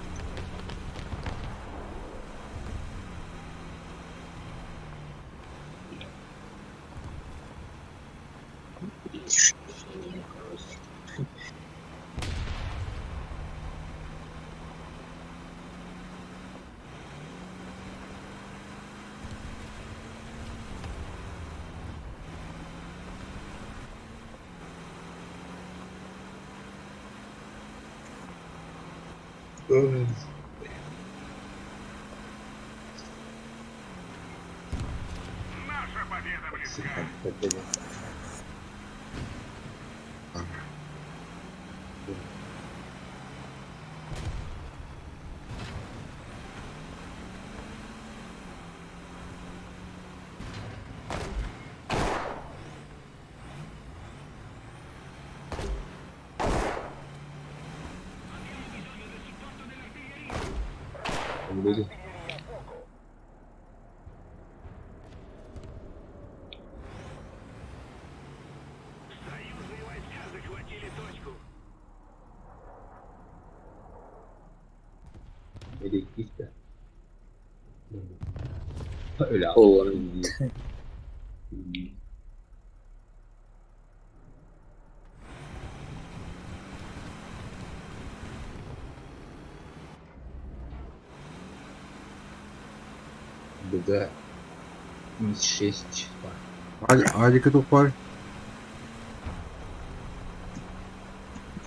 Короче. Наша победа близка. Союзные войска захватили точку. Öyle Oğlum. Burada 6 var. Адика тупой.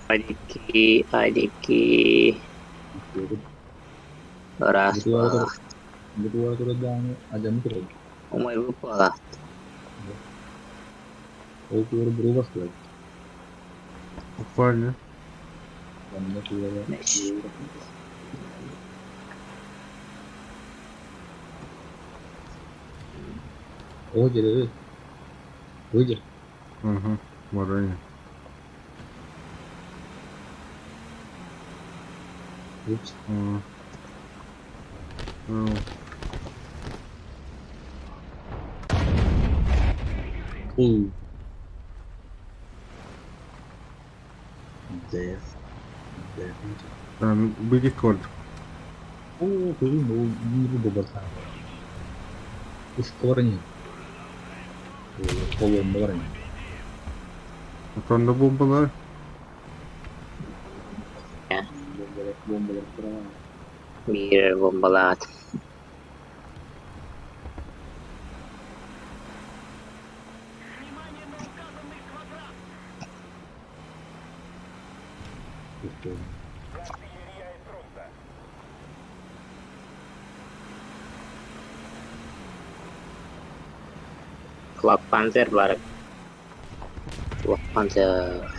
Адики, адики. Раз, два. Bu duvara doğru acemi kırıldı. Умой выпала. O duvarı buraya bastılar. Буквально. Ben de duvara... O geliyor. Выйди. Угу. Морально. Упс. Угу. Пул. Деф. Деф. Там были корд. О, kuzum o bu babası. Ускорение. Kolonlar. Там бомбалар. Bombalar kuramam. Bir bombalat. Флаг Панзер бар. Флаг Панзер.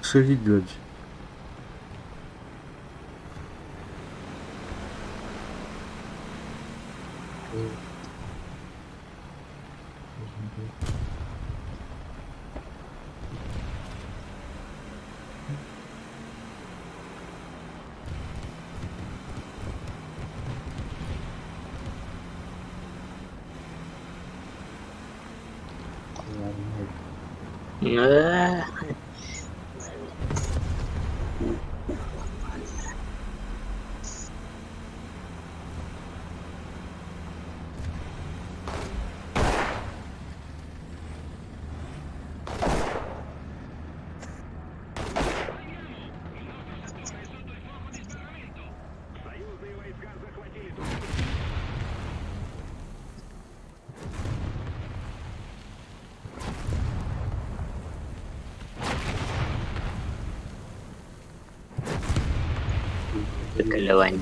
Что делать? Союзные войска захватили точку. Калевань.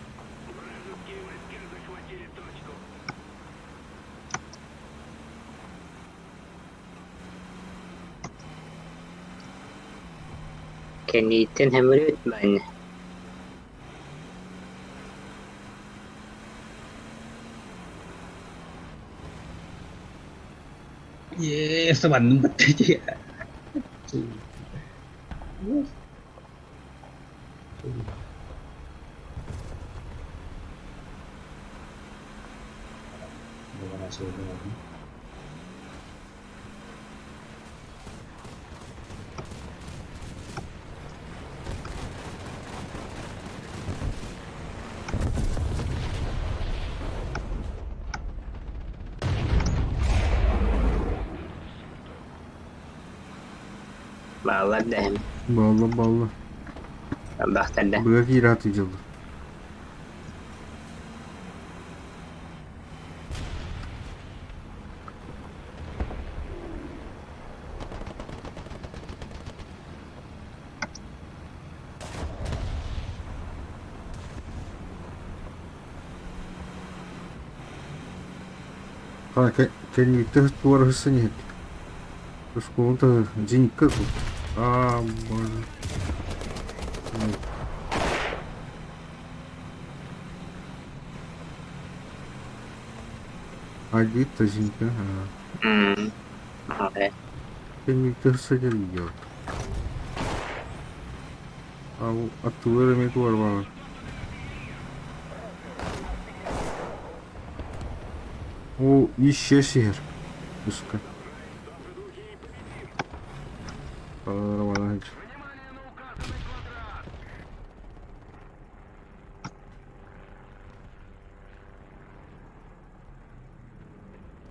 Вражеские войска захватили точку. Кэннииттэн сөмөлүөт баанньа. Ээ, сабанным баттыы. Бааллар дэһим. Балла балла. Барбахтар да. Быга киирэ сатыы Кэнниттэн туора сылдьан иһит. Оскуола зенитка А, боже. Айдыт зенитка. Кэнниттэн сылдьан идет. А оттуда эмиэ туора баар. О, исчез иһэр. Пуска.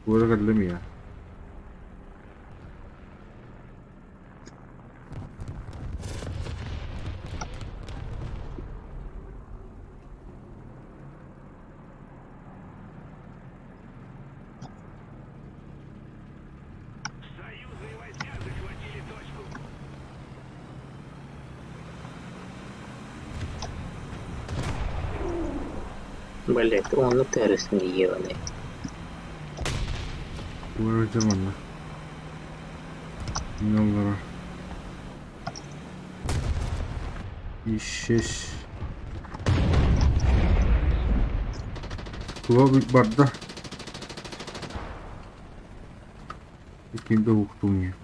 Туора кэллим я. Союзные войска захватили точку. Блять, он террис не ебаный. Туора сылдьар манна. Оллара. Исчез. Тула барда. Иккинде уһуктуҥ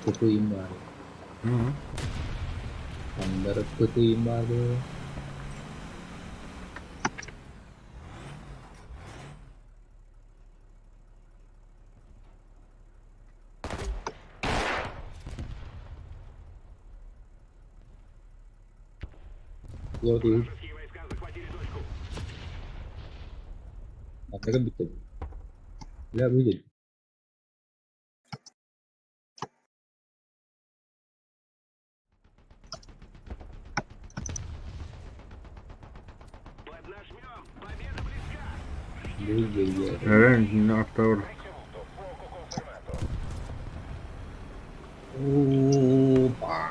Тутуйум баар. Таҥнары тутуйум баар. Вражеские войска захватили точку. Атагым бүттэ. Бля, выйдет. Поднажмем! Победа близка! Выйдет. Эрэн аттаур. Опа.